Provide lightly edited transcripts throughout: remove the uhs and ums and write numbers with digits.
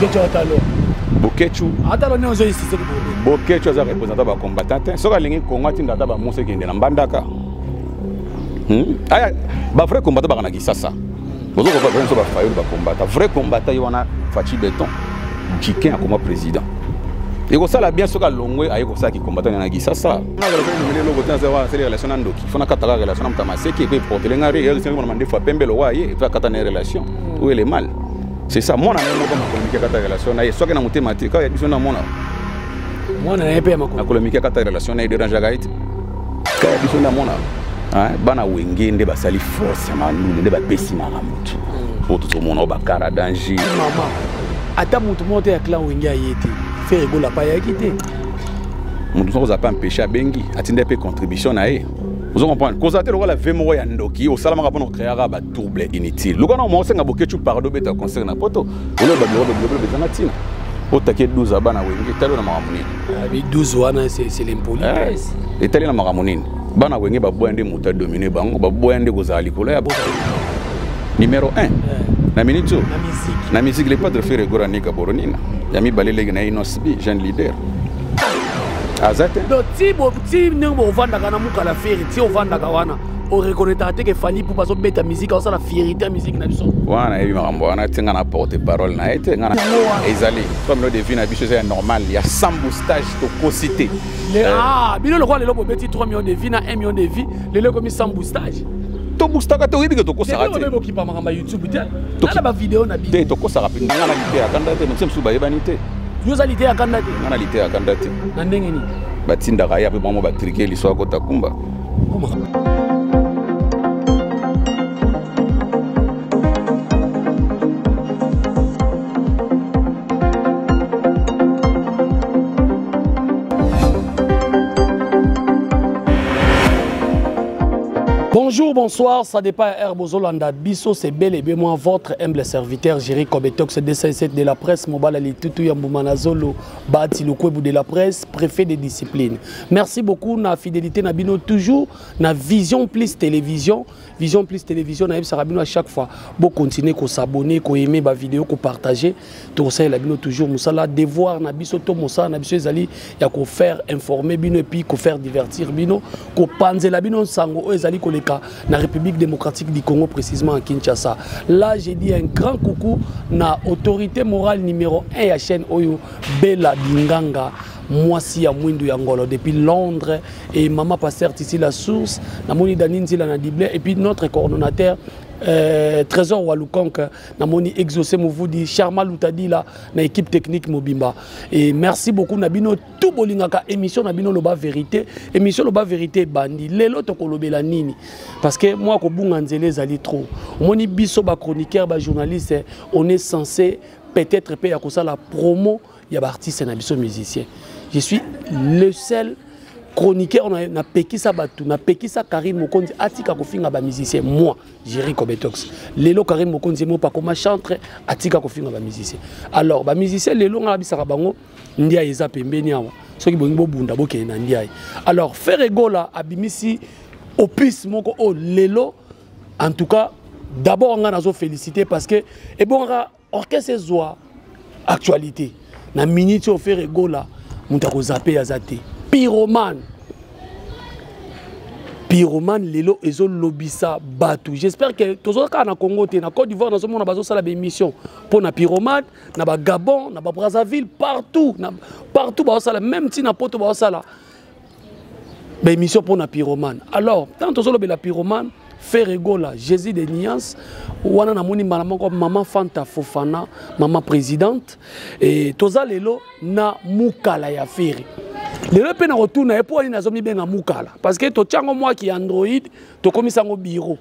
Boketshu atalo. Boketshu. Atalo ne ozo insiste ko bobe. Boketshu aza représentant ba combattant te. Soki alingi Congo atinda ata ba mose kende na Mbandaka. Aya ba vrai combattant baka na Kisasa. Bozo ko ba so ba Fayulu ba combattant. Vrai combattant ye wana Fatshi Beton. Jikin akoma président. Ekosala bien soki alongwe aye kosala ki combattant na Kisasa. Na relation eloko te naza wana asali relation na ndoki. Fona kataka relation na moto ya maseke epe portele nga re relation na mandefu ya pembe lokola ye epe akata na relation. Où est le mal? C'est ça, mwana na ye moko makolo mike akata relation na ye soki na motema te kaka ya biso na mona. Mwana na ye mpe ya makolo. Makolo mike akata relation na ye dérangeaka ye te. Kaka ya biso na mona. Hein, bana wenge nde basali force ya mandule nde bapesi makambo tu. Po tozomona oyo bakara danger. Mama, ata moto moko te ya clan wenge aye te. Ferre Gola pa ayaki te. Moto moko aza pa empêché abengi, atinda mpe contribution na ye. Ozo comprendre? Kozala te lokola ve moko ya ndoki, osalamaka mpona ocréaka ba trouble inutile. Luka na osenga Boketshu pardon beta concert na poto. Oloba biloko biloko biloko ezanga ntina. Otake 12 abana wenge etali na makambo nini? Ah, bi 12 wana c'est l'impolitesse. Eh, etali na makambo nini? Bana wenge baboya nde moto adomine bango, baboya nde kozala likolo ya numéro 1. Eh. Na minute oyo. Na musique. Na musique le padre Ferre Gola Nika Boronina. Ya mibale leki na Innoss'B, jeune leader. Aza te. Donc ti bo ti ndenge bovandaka na mukala Ferre, ti ovandaka wana. Oreconnaître te que Fally Ipupa azobeta musique, azosala fierté ya musique na biso. Wana nayebi makambo wana te, nga na porte parole na ye te, nga na ezali 3 millions de vues na biso eza ya normal, ya sans boostage tokosi te. Ah, bino lokola lelo bobeti 3 millions de vues na 1 million de vues, lelo ekomi sans boostage. Toboostaka te, oyebi ke tokosaka te. Te bokipa makambo ya YouTube te. Tala ba vidéo na bino. Te tokosaka mpe nga na liteya kanda te, mosusu bayebani te. Yo oza liteya kanda te? Nga na liteya kanda te. Na ndenge nini? Batindaka ye ape bango batrike liso akota kumba. Bonjour, bonsoir, ça dépend à Bozolanda Biso, c'est bel et bien moi, votre humble serviteur, Jerry Kobetox 207 de la presse, Mobala Litutu Yambumanazolo, Bati Lukwebu de la presse, préfet des disciplines. Merci beaucoup, na fidélité, na bino toujours, na Vision Plus Télévision, Vision Plus Télévision, na yebisaka bino à chaque fois, bo continuer ko s'abonner, ko aimer ba vidéo, ko partager, to ça la bino toujours musala devoir na biso to musala na biso ezali ya ko faire informer bino et puis ko faire divertir bino, ko panzela bino sango oyo ezali koleka na République démocratique du Congo, précisément à Kinshasa. Là, j'ai dit un grand coucou na autorité morale numéro 1 ya chaîne oyo Bella Binganga, mwasi ya mwindu ya ngolo depuis Londres, et maman pasteur Titi la source, namoni Dani Nzila na Diblé, et puis notre coordonnateur Trésor Walukonk, namoni Exaucé Mouvoudi, Charma Lutadila na équipe technique Mobimba. Et merci beaucoup nabino tout bolingaka émission nabino loba vérité, émission loba vérité bandi lelo tokolobela nini, parce que moi ko bunga nzele ezali trop. Omoni biso ba chroniqueur ba journaliste, on est censé peut-être pe ya kosala promo ya ba artiste na biso musicien. Je suis le seul chroniqueur na pekisa batu, na pekisa Karine Mokonzi atika kofinga ba musicien, moi Jerry Kobetox. Lelo Karine Mokonzi mo pakoma chantre atika kofinga ba musicien. Alors ba musicien lelo nga bisaka bango ndia eza pembeni awa. Soki bongi bobunda bokende na ndia. Alors Ferre Gola abimisi opus moko o lelo, en tout cas d'abord nga nazo féliciter parce que ebonga orchestre ezwa actualité na minute oyo Ferre Gola moto akozape aza te. Pyromane, Pyromane lelo ezolobisa bato. J'espère que tozokaka na Congo te, na Côte d'Ivoire nazomona bazosala ba émission mpo na Pyromane, na ba Gabon, na ba Brazzaville, partout, na, partout bazosala, même ti na Poto bazosala ba émission mpo na Pyromane. Alors tant tozolobela Pyromane, Ferre Gola, Jésus de Nuance, wana namoni mbala moko maman Fanta Fofana, maman présidente, et toza lelo na mukala ya Ferre. Lelo pe na retourna et po ani nazomi benga mukala parce que to tiango moi ki Android to komisa ngo bureau.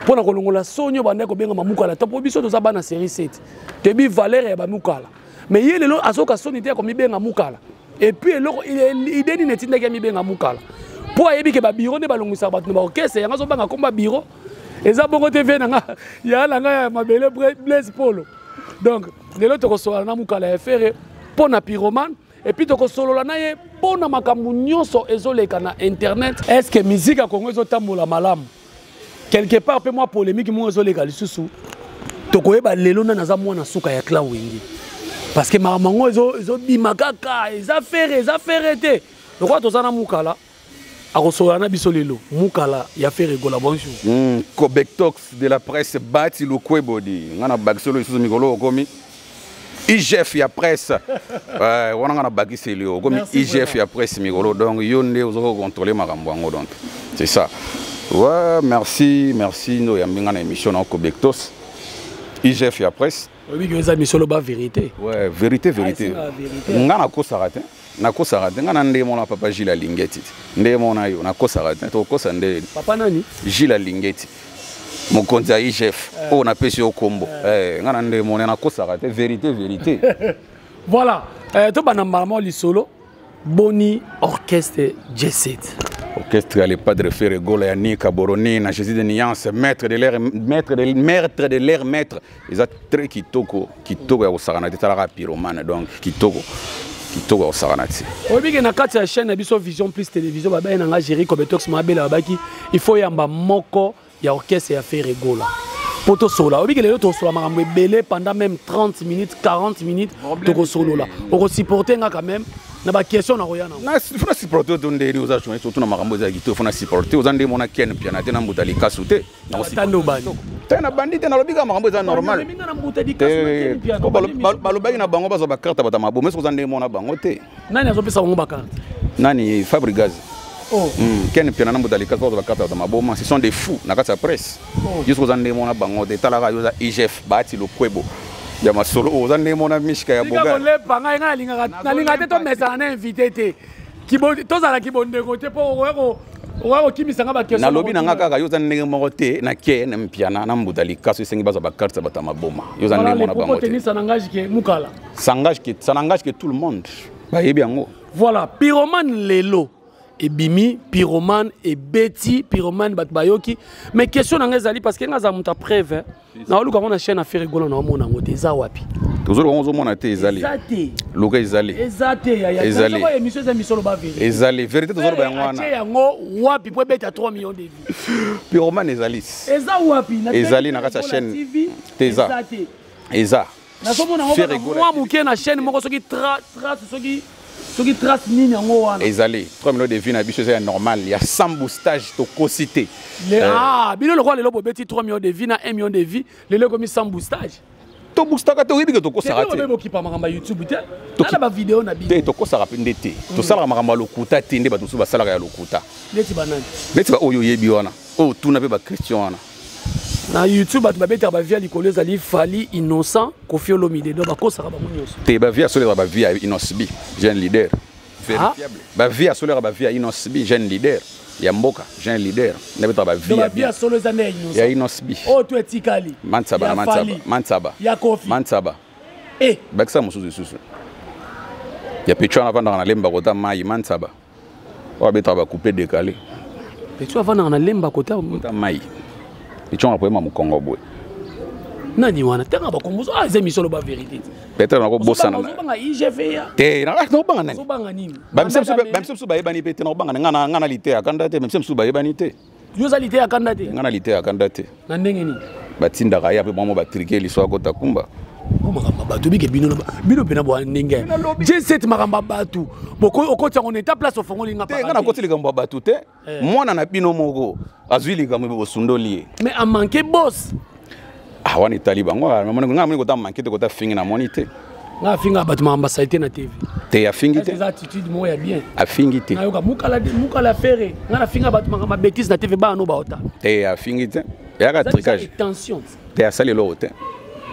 Po na kolongola sonyo bande ko benga mukala to po biso toza bana série 7. Tebi valeur ya ba mukala. Mais ye lelo azoka soni te ko mi benga mukala. Et puis eloko idée ni netindaki ya mi benga mukala. Po ayebi ke ba bureau ne balongisa bato na ba orchestre yanga zo banga komba bureau. Eza bongo TV na nga ya na nga ya mabele Blaise Polo. Donc lelo tokosolola na mukala ya Ferre po na Pyromane et puis tokosolola na ye po na makambo nyonso ezoleka na internet. Est-ce que musique ya Congo ezotambola malamu? Quelque part pe moi polémique mo ezoleka lisusu. Tokoyeba lelo na naza mwana suka ya clan Wenge. Parce que makambo yango ezobima kaka, eza Ferre, eza Ferre te. Lokola toza na Mukala, akosolola na biso lelo. Mukala ya Ferre Gola, bonjour. Kobectox de la presse, Bati Lukwebodi. Nga na bakisolo lisusu mikolo okomi IGF ya presse. Wana nga na bakiseli yo okomi IGF ya presse mikolo, donc yo nde ozo contrôler makambo yango, donc c'est ça. Ouais, merci, merci ndo yambi nga na émission na Kobectos IGF ya presse. Oyebi ke eza misolo ba vérité. Ouais, vérité, vérité. Nga nakosaka te, nakosaka te. Nga na nde mona papa Gilles Alingeti, nde mona yo nakosaka te. Tokosa nde papa nani? Gilles Alingeti, mokonzi ya IGF, oyo napesi yo kombo. Nga na nde mona nakosaka te, vérité, vérité. Voilà, tobanda mbala moko lisolo. Boni orchestre J7? Orchestre ya Padre Ferre Gola ya Nika Boroni na Jésus de Nuance, maître de l'air, maître de maître de l'air, maître. Eza très kitoko, kitoko ya kosakana te. Talaka pyromane, donc kitoko, kitoko ya kosakana te. Oyebi ke na kati ya chaîne na biso Vision Plus Télévision, babaye na nga Géri Kobetox Mabela, babaki il faut yamba moko ya orchestre ya Ferre Gola po tosola. Oyebi ke lelo tosola makambo ebele pendant même 30 minutes, 40 minutes tokosolola. Okosupporte nga quand même na baquestion na koya nango. Faut na supporte to ndeni oza journaliste, otuna makambo eza kitoko. Faut na supporte, oza nde mona Ken Piana te na mbuta likasu te. Tando bani te na bandi te, nalobi kaka makambo eza normal. Balobaki na bango bazwa bacarte, bato ya maboma. Soki oza nde mona bango te. Nani azopesa bango bacarte? Nani? Fabrigaz. Oh. Ken Piana na mbuta likasu bazwa bacarte, bato ya maboma. Ce sont des fous na kati ya presse. Yo soki oza nde mona bango te, talaka yo oza IGF baati lokwebo ya masolo, oza nde mona mishka ya boga. Kolepa ngai, ngai nalingaka te tomesana na invité te, tozalaki bondeko te, mpo okoya kokimisa nga baquestion. Nalobi na nga kaka yo oza ndenge moko te na Ken Mpiana na mbuta likaso. Esengi bazwa bacarte ya bato ya maboma, yo oza ndenge mona bango te. Ça n'engage que Mukala. Ça n'engage que tout le monde, bayebi yango. Voilà, pyromane lelo ebimi, pyromane ebeti, pyromane bato bayoki. Mais question na ngai ezali, parce que ngai aza moto ya preuve, naoluka yango na chaîne Ferre Gola, naomona yango te. Eza wapi? Tozoluka yango, ozomona te, ezali. Eza te. Luka, ezali. Eza te. Ezali. Émission eza émission loba vérité. Ezali vérité, tozoloba yango wana. Atie yango wapi po ebeta 3 millions de vues? Pyromane ezali. Eza wapi? Ezali na kati ya chaîne te, eza. Eza. Nazomona yango mwa moke na chaîne moko, soki trace, soki trace nini yango wana. Ezali 3 millions de vues na biso, eza ya normal, ya sans boostage, tokosi te. Ah, bino lokola lelo bobeti 3 millions de vues na 1 million de vues, lelo ekomi sans boostage. Toboostaka te, oyebi ke tokosaka te. Bokipa makambo ya YouTube te nana bavideo na bino. Te, tokosaka mpe nde te. Tosalaka makambo ya lokuta te, nde bato mosusu basalaka ya lokuta. Neti banani? Neti baoyo oyebi wana, oyo tuna mpe bachristian wana. Na YouTube bato babetaka bavues ya likolo ezali Fally, Innocent, Koffi Olomide, donc bakosaka bango nyonso. Te, bavues ya solo ezaka bavues ya Innoss'B, jeune leader vérifiable. Bavues ya solo ezaka bavues ya Innoss'B, jeune leader ya mboka, jeune leader nde betaka bavues. Ya solo eza nde ya Innoss'B. Oyo to etikali? Mansaba na Mansaba, Mansaba. Ya Koffi. Mansaba. Bakisa mosusu lisusu ya pecho wana avandaka na Lemba kota mai, Mansaba oyo abetaka bacoupe décalé. Pecho avandaka na Lemba kota? Kota mai, pecho wana poyema mokongo boye. Nani wana? Tanga bakomboso. Ah, eza émission loba vérité. Peut-être nakobosana. Ozobanga IGF ya? Te, nakobanga nani? Ozobanga nini? Bamisa mosusu bayebani mpe te. Nakobanga nga na lite ya kanda te. Bamisa mosusu bayebani te. Yo oza lite ya kanda te? Nga na lite ya kanda te. Na ndenge nini? Batindaka ye ape bango batrike liso akota kumba. Makambo ya bato bike, bino bino mpena bwa ndenge J7, makambo ya bato okoti yango na eta place ofongoli nga. Te, nga nakoti likambo ya bato te. Mwana na bino moko azwi likambo bosundoli ye. Mais amanke boss. Ah, wana etali bango. Nga namoni kota manke te, kota fingi namoni te. Nga afinga bato makambo basali te na TV. Te, afingi te. Eza attitude moko ya bien. Afingi te. Nayoka mukala, mukala Ferre, nga nafinga bato makambo ya bêtise na TV, bana no baota. Te, afingi te, eyaka tricage. Tension. Te, asali eloko te.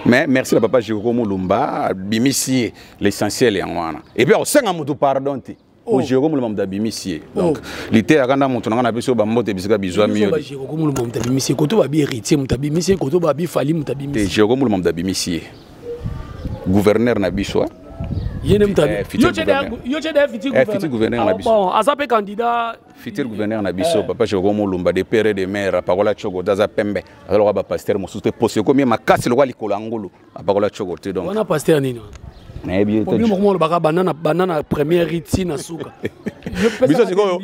Mais merci na papa Jérôme Mulumba, abimisi ye, l'essentiel yango wana. Et puis akosenga motu pardon te. Oh. Jérôme Mulumba moto abimisi ye, donc lite yaka nda moto na nga na biso bambote bisika bizwami yo. Jérôme Mulumba moto abimisi ye, koto babi Héritier moto abimisi ye, koto babi Fally moto abimisi. Te, Jérôme Mulumba moto abimisi ye, gouverneur na biso. Ye nde moto futur gouverneur na biso. Bon, aza mpe candidat. Futur gouverneur na biso, papa Jérôme Mulumba, de père et de mère. Apakola tshoko te, aza pembe, aza lokola bapasteur mosusu te. Poso ekomi ye makasi lokola likolo ya ngulu, apakola tshoko te, donc Wana pasteur nini? Nayebi ye te. Bino moko olobaka banda na première riti na suka. Biso sikoyo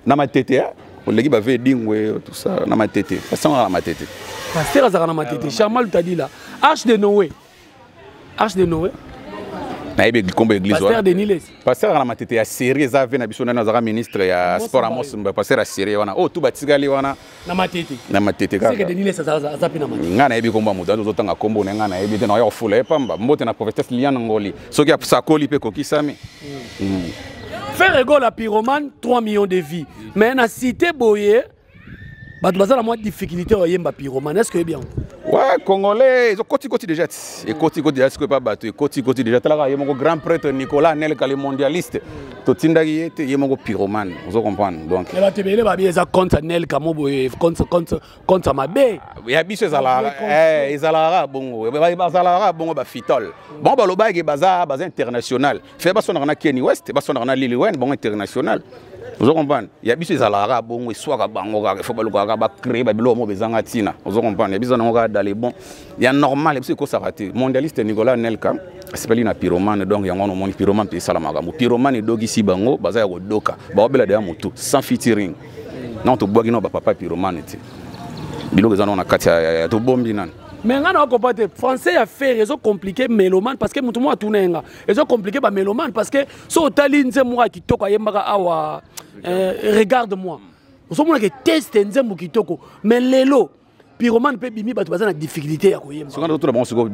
na Matete, oleki bave edingwe, tout ça na Matete, pasanga na Matete. Pasteur azalaka na Matete. Charmal Tadila, Arche de Noé, Arche de Noé. Nayebi kombo église Pasteur wana. Denis Lessi. Pasteur na Matete ya série, eza ve na biso nani azalaka ministre ya Amos sport. Mbayo. Amos Mbayo, pasteur ya série wana oyo tu batikali wana. Na Matete. Na Matete. C'est que Kaka. Denis Lessi aza mpe na Matete. Ngai nayebi kombo ya moto wana, tozotanga kombo na ngai nayebi te. Naoya kofula ye pamba. Mbote na prophétesse Liane Ngoli, soki asakoli mpe ekokisami. Ferre Gola, Pyromane, 3 millions de vues. Mais na cité boye, bato baza na mwa difficulté oyemba Pyromane. Est ce que oyebi yango? Ouais, congolais ezokotikoti déjà ti ekotikoti déjà sikoyo epa bato, ekotikoti déjà. Talaka ye moko grand prêtre Nicolas Anelka, le mondialiste, totindaki ye te, ye moko Pyromane, ozo comprendre? Donc Me bato ebele babi eza contre Nelka mo boye, contre mabe. Ya biso ezalaka ezalaka kaka bongo, bazalaka kaka bongo bafitole. Bango balobaki baza international fe, basonaka na Kanye West, basonaka na Lil Wayne, bango international, ozo comprendre? Ya biso ezalaka kaka bongo, eswaka bango kaka, ifo balukaka kaka bacréer babiloko moko bezanga ntina, ozo comprendre? Ya biso nango kaka dans les bon ya normal, ya biso ekosaka te. Mondialiste Nicolas Nelka asepeli na Pyromane, donc yango wana omoni Pyromane mpe esala makambo. Pyromane edokisi bango, baza ya kodoka, baobela deya motu sans featuring. Non, tobwaki no bapapa Pyromane te, biloko eza nano na kati ya tobombi nani. Mais nga na okopa te, français ya Ferre ezocompliquer mélomane, parce que motu moko atuna ye nga, ezocompliquer bamélomane, parce que so otali nzembo moko ya kitoko ayembaka awa, Regarde moi, ozomonaka teste nzembo kitoko, mais lelo Pyromane mpe bimi, bato baza na difficulté ya koyemba. Soki totuna bango sikoyo,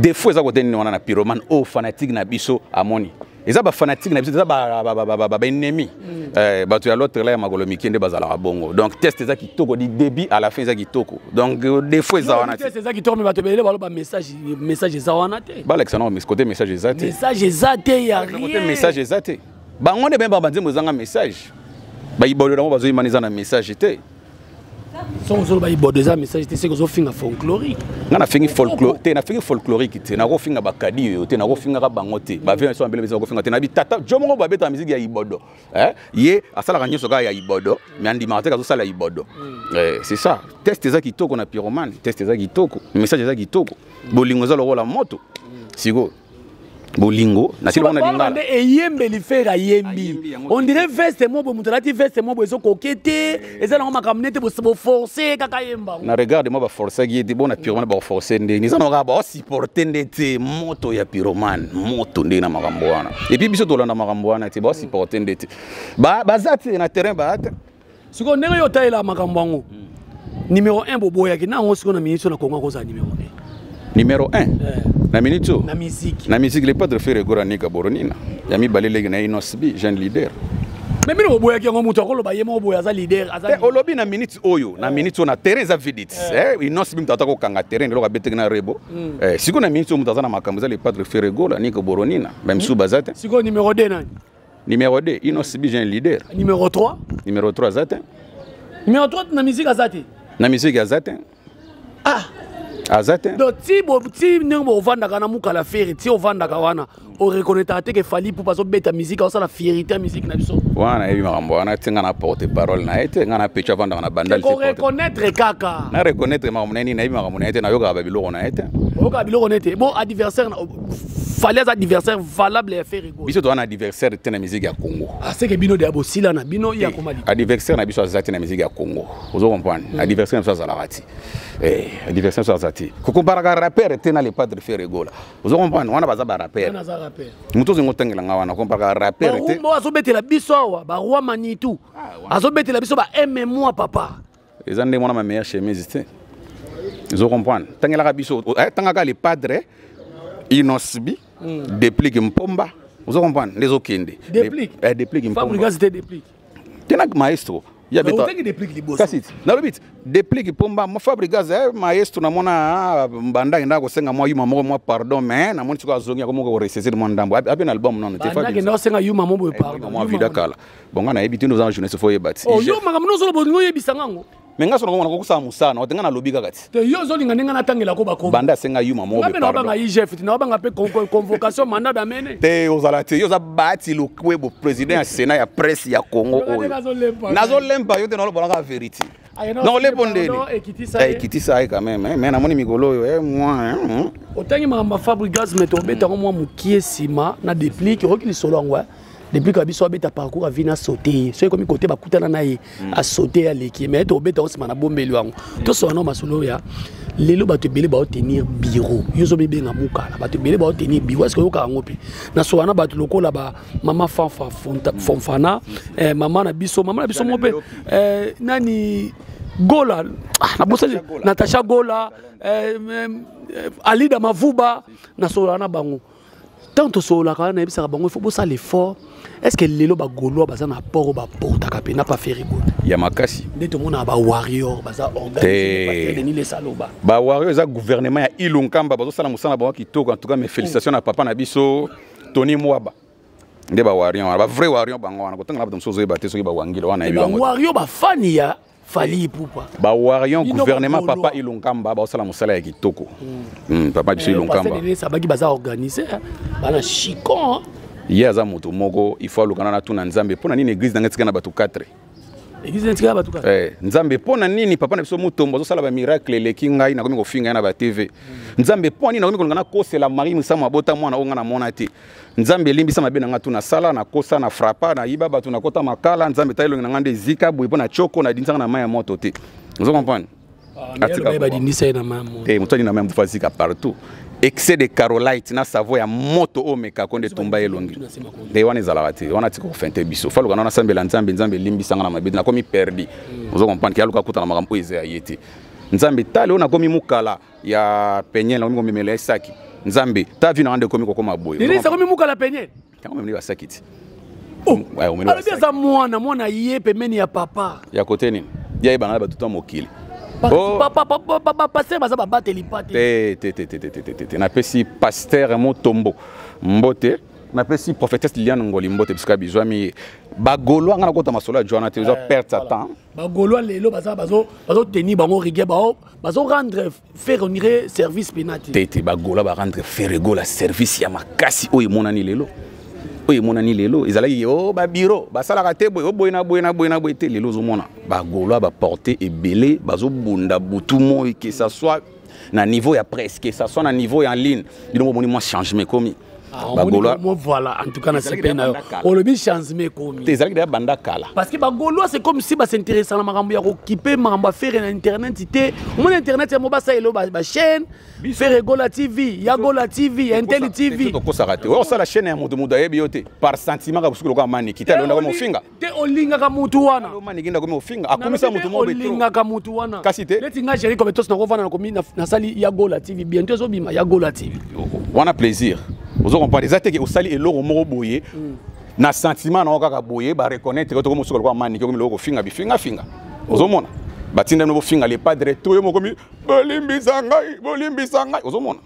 défaut eza kote nini wana na Pyromane oyo fanatique na biso amoni? Eza bafanatique na biso, eza baennemi, bato ya l'autre la ya makolo mike nde bazalaka bongo. Donc teste eza kitoko du début à la fin, eza kitoko, donc défaut eza wana te. Teste eza kitoko, mais bato ebele baloba message eza wana te. Balakisa nango côté message eza te. Message eza te ya Côté rien. message eza te, bango nde bemba banzembo ezanga message, bayibodo yango bazoyimana, eza na message te. Soki ozoloba ibodo eza message te, seke ozofinga folklorique. Nga nafingi folklore te, nafingi folklorique te, nakofinga bakadi oyo te, nakofingaka bango te, bavie so ambele biso, nakofinga te. Nabi tata jo moko babetaka musique ya ibodo, ye asalaka nyonso kaka ya ibodo, mais andimaka te kazosala ibodo. C'est ça, teste eza kitoko na Pyromane, teste eza kitoko, message eza kitoko, bolingo eza lokola moto. Sikoyo bolingo nasili bango na Baloba lingala. Nde eyembeli Ferre ayembi. Ayembi yango. On dirait veste mo boye, moto alati veste mo boye, ezokoke te, eza nango makambo nete boforce kaka yemba. Na regarde moi, baforçaki ye te. Bona Pyromane baforce ndenge eza na kaka baosupporte nde te moto ya Pyromane, moto ndenge na makambo wana. Et puis biso tolanda makambo wana te, baosupporte nde te. Baza te na terrain, baa te. Sikoyo ndenge yo otalela makambo yango, numéro 1 boboyaki na yango, sikoyo na minute na Kongo akozala numéro 1? Numéro 1 na minute oyo? Na musique. Na musique, le padre Ferre Gola, Nika Boronina. Ya mibale, leki na Innoss'B, jeune leader. Mais bino boboyaki yango, moto akoloba ye moko boye aza leader, aza Te, olobi na minute oyo, na minute oyo na terrain eza vide. Innoss'B moto ata kokanga terrain eloko abeteki na Rebo. Sikoyo na minute oyo moto aza na makambo eza le padre Ferre Gola, Nika Boronina, bamisusu baza te. Sikoyo numéro 2 nani? Numéro 2, Innoss'B, jeune leader. Numéro 3? Numéro 3 aza te. Numéro 3 na musique aza te? Na musique aza te. Ah. Aza te. Donc ti ndenge bovandaka na mokala Ferre, ti ovandaka wana, oreconnaîtraka te ke Fally Ipupa azobeta musique, aosala fierté ya musique na biso? Wana nayebi makambo wana te, nga na porte parole na ye te, nga na pecho avandaka na Bandal te. Koreconnaître kaka. Na reconnaître makambo na ye nini? Nayebi makambo na ye te, nayokaka babiloko na ye te. Oyoka biloko nete bon adversaire Fally aza adversaire valable ya Ferre Gola? Biso toza na adversaire te na musique ya Congo. Aseke bino deya bosila na bino, ye akoma li Adversaire na biso aza te na musique ya Congo, ozo comprendre? Adversaire na biso azalaka te. Adversaire na biso aza te. Kokomparaka rappeur te na le padre Ferre Gola, ozo comprendre? Wana baza barappeur. Aza rappeur. Moto ozenga otangela nga wana, komparaka rappeur te. Barumba oyo azobetela biso awa, baroi Manitu azobetela biso ba mmoa papa. Eza nde mwana ma meilleure chemise te, ozo comprendre? Tangelaka biso, tangaka le padre, Innoss'B, Déplique Mpomba, ozo comprendre nde ezokende. Déplique? Déplique Mpomba. Fabregas te, Déplique. Te na maestro ya beta. Otengi Déplique liboso. Kasi nalobi ti Déplique Mpomba, Fabregas, maestro namona mbanda akendaka kosenga mwa yuma moko mwa pardon, mais namoni sikoyo azongi, akomoka koressaisir mwa ndambo ape na album nano te. Bandakenda osenga yuma mo boye pardon. Mwa vida kala. Bon, nga nayebi te, nde oza na journaliste, fo oyeba ti. Oh, yo makambo nyonso oloba olingi oyebisa ngango. Me nga so nakomona kokosala mosala na ote, nga nalobi kaka ti. Te, yo ozolinga ndenge natangelako bakoma. Banda asenga yuma moko Nga boye mpe naobanga pardon. IGF te, naobanga mpe convocation, mandat d'amener. Te, ozala te, yo oza Bati Lukwebo, président ya sénat ya presse ya Congo. Yoka Oyo ndenge azolempa. Nazolempa yo te, nalobolaka vérité. Aye, na Non, olepo pardon, ndeni. Ekitisa ye. Ekitisa ye quand même, mais namoni mikolo oyo, moi, Otangi makambo ya Fabregas, mais tobetango mwa mokie nsima na Déplique. Okoki lisolo yango. Depuis que biso abeta parcours avina sauté ye, soki ekomi kote bakutana na ye, asaute ye, aleki ye. Mais tobeta osima na bombeli yango, tosola nao masolo ya lelo. Bato ebele baotenir bureau, yo ozomibenga mokala, bato ebele baotenir bureau. Est-ce oyoka yango mpe? Nasola na bato lokola ba mama Fanfa Fonfana, mama na biso mo mpe, nani, Gola, ah, nabosani, Natasha Gola, Alida Mavuba. Nasolaka na bango. Ntango tosololaka wana, nayebisaka bango: il faut bosala effort. Est ce que lelo bagaulois baza na apport oyo baportaka mpe na pa Ferre Gola? Ya makasi. Nde tomonaka bawarrior baza organisé, Denis Lesaloba. Bawarrior eza gouvernement ya Ilunkamba, bazosala mosala bango kitoko. En tout cas, mes félicitations na papa na biso Tony Mwaba. Nde bawarrior wana, bavrai warrior bango wana. Kotanga na bato mosusu ozoyeba te soki bawangila wana, yebi bango. Bawarrior bafani ya Fally Ipupa. Bawarrior, gouvernement papa Ilunkamba, baosala mosala ya kitoko. Papa biso Ilunkamba. Sabaki baza organisé, bana chicon. Ye aza moto moko, il faut alukana na tuna Nzambe mpo na nini église nanga etika na bato 4. Église etika bato 4? Eh, Nzambe, mpo na nini papa na biso Mutombo azosala bamiracle eleki ngai, nakomi kofinga ye na batv? Nzambe, mpo na nini nakomi kolinga nakosela Marie Misamu abota mwana oyo ngai namona te? Nzambe, elimbisa mabe na ngai, tu nasala, nakosa, na frappa, nayiba bato, nakota makala. Nzambe, ta elongi na ngai nde ezika boye mpo na tioko, nadinisanga na mai ya moto te. Ozo comprendre? Badindisa ye na mai ya moto? Te, moto adi na mai ya moto, azika partout. Excès de carolite na savon ya moto oyo omekako nde tumba elongi nde wana ezalaka te. Wana tika kofente biso, faluka na nasambela Nzambe. Nzambe, elimbisanga na mabe, nakomi perdu. Ozo comprendre ke aluka kutana makambo oyo eza ya ye te. Nzambe, tala oyo nakomi mokala ya penyel, nakomi komemela esaki. Nzambe, ta vi nanga nde ekomi kokoma boye. Nini, akomi mokala penyel? Yango memeli basaki ti. Alobi aza mwana mwana ye pembeni ya papa. Ya kote nini? Ya yebana na bato to mokili. Pasteur baza babateli pa. Te, te, te, te, te, te, te, te. Napesi pasteur Motombo mbote, napesi prophétesse Liliane Ngoli mbote bisika bizwami. Bagaulois, nga nakota masolo ya jwana te, oza perte ya temps. Bagaulois lelo baza bazotenir bango rigueur, bazorendre Ferre onire service pena te. Te, te, bagaulois barendre Ferre Gola service ya makasi. Oyo emonani lelo, oyo emonani lelo ezalaki o babiro basalaka te boye, o boye na boye na boye na boye te. Lelo ozomona bagaulois baporte ebele, bazobunda butu moi, que ça soit na niveau ya presse, que ça soit na niveau ya en ligne. Bino bomoni mwa changement ekomi. Bagaulois, voilà. En tout cas, na sepeli na yo, olobi changement ekomi. Te, ezalaki deya banda kala. Parce que bagaulois, c'est comme si bas'intéressa na makambo ya kokipe makambo ya Ferre na internet te. Omoni internet yango, basalelo bachaîne Ferre Gola TV, ya Gola TV, Intel TV. Tokosaka te. Oyo osala chaîne ya moto, moto ayebi yo te, par sentiment kaka. Soki lokola Maniki te, alonda komi ofinga. Te, olingaka mutu wana. Maniki nda komi ofinga, akomisa motu moko. Olingaka mutu wana. Kasi te. Neti nga Géri comme tosi, nakovanda, nakomi, nasali ya Gola TV, bientôt ezobima ya Gola TV. Wana plaisir, ozo comprendre? Eza te ke osali eloko moko boye na sentiment na yo kaka boye, bareconnaître yo. Tokomi osuka lokola Maniki, okomi loko kofinga bifingafinga. Ozomona batinda bino bofinga le padre to yo mokomi bolimbisa ngai, bolimbisa ngai. Ozomona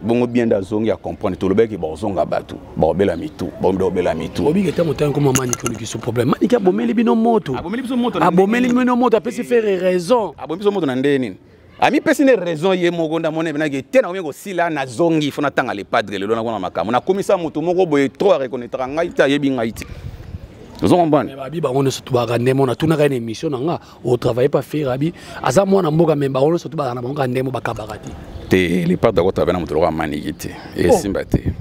bongo bien nde azongi ya comprendre. Tolobaki bazonga, bato baobela mitu, baobela mitu. Obiki ntango ntango koma Maniki, oluki so problème. Maniki abomeli bino moto. Abomeli biso moto. Abomeli bino moto, apesi Ferre raison. Abomi biso moto na ndenge nini? Amipesi nde raison ye moko. Nde amoni ebenaki te, nakomi kosila, nazongi, fo natanga le padre. Lelo nakona makambo, nakomisa moto moko boye trop, areconnaîtra ngai te, ayebi ngai te. Ozo comprendre? Babi bango nyonso tobaka ndemo. Natunaka ye na émission na nga, otravaille pa Ferre, abi aza mwana mboka, me bango nyonso tobaka na bango kaka ndemo, bakabaka te. Te, le padre akotravaille na moto lokola Maniki te, esimba te.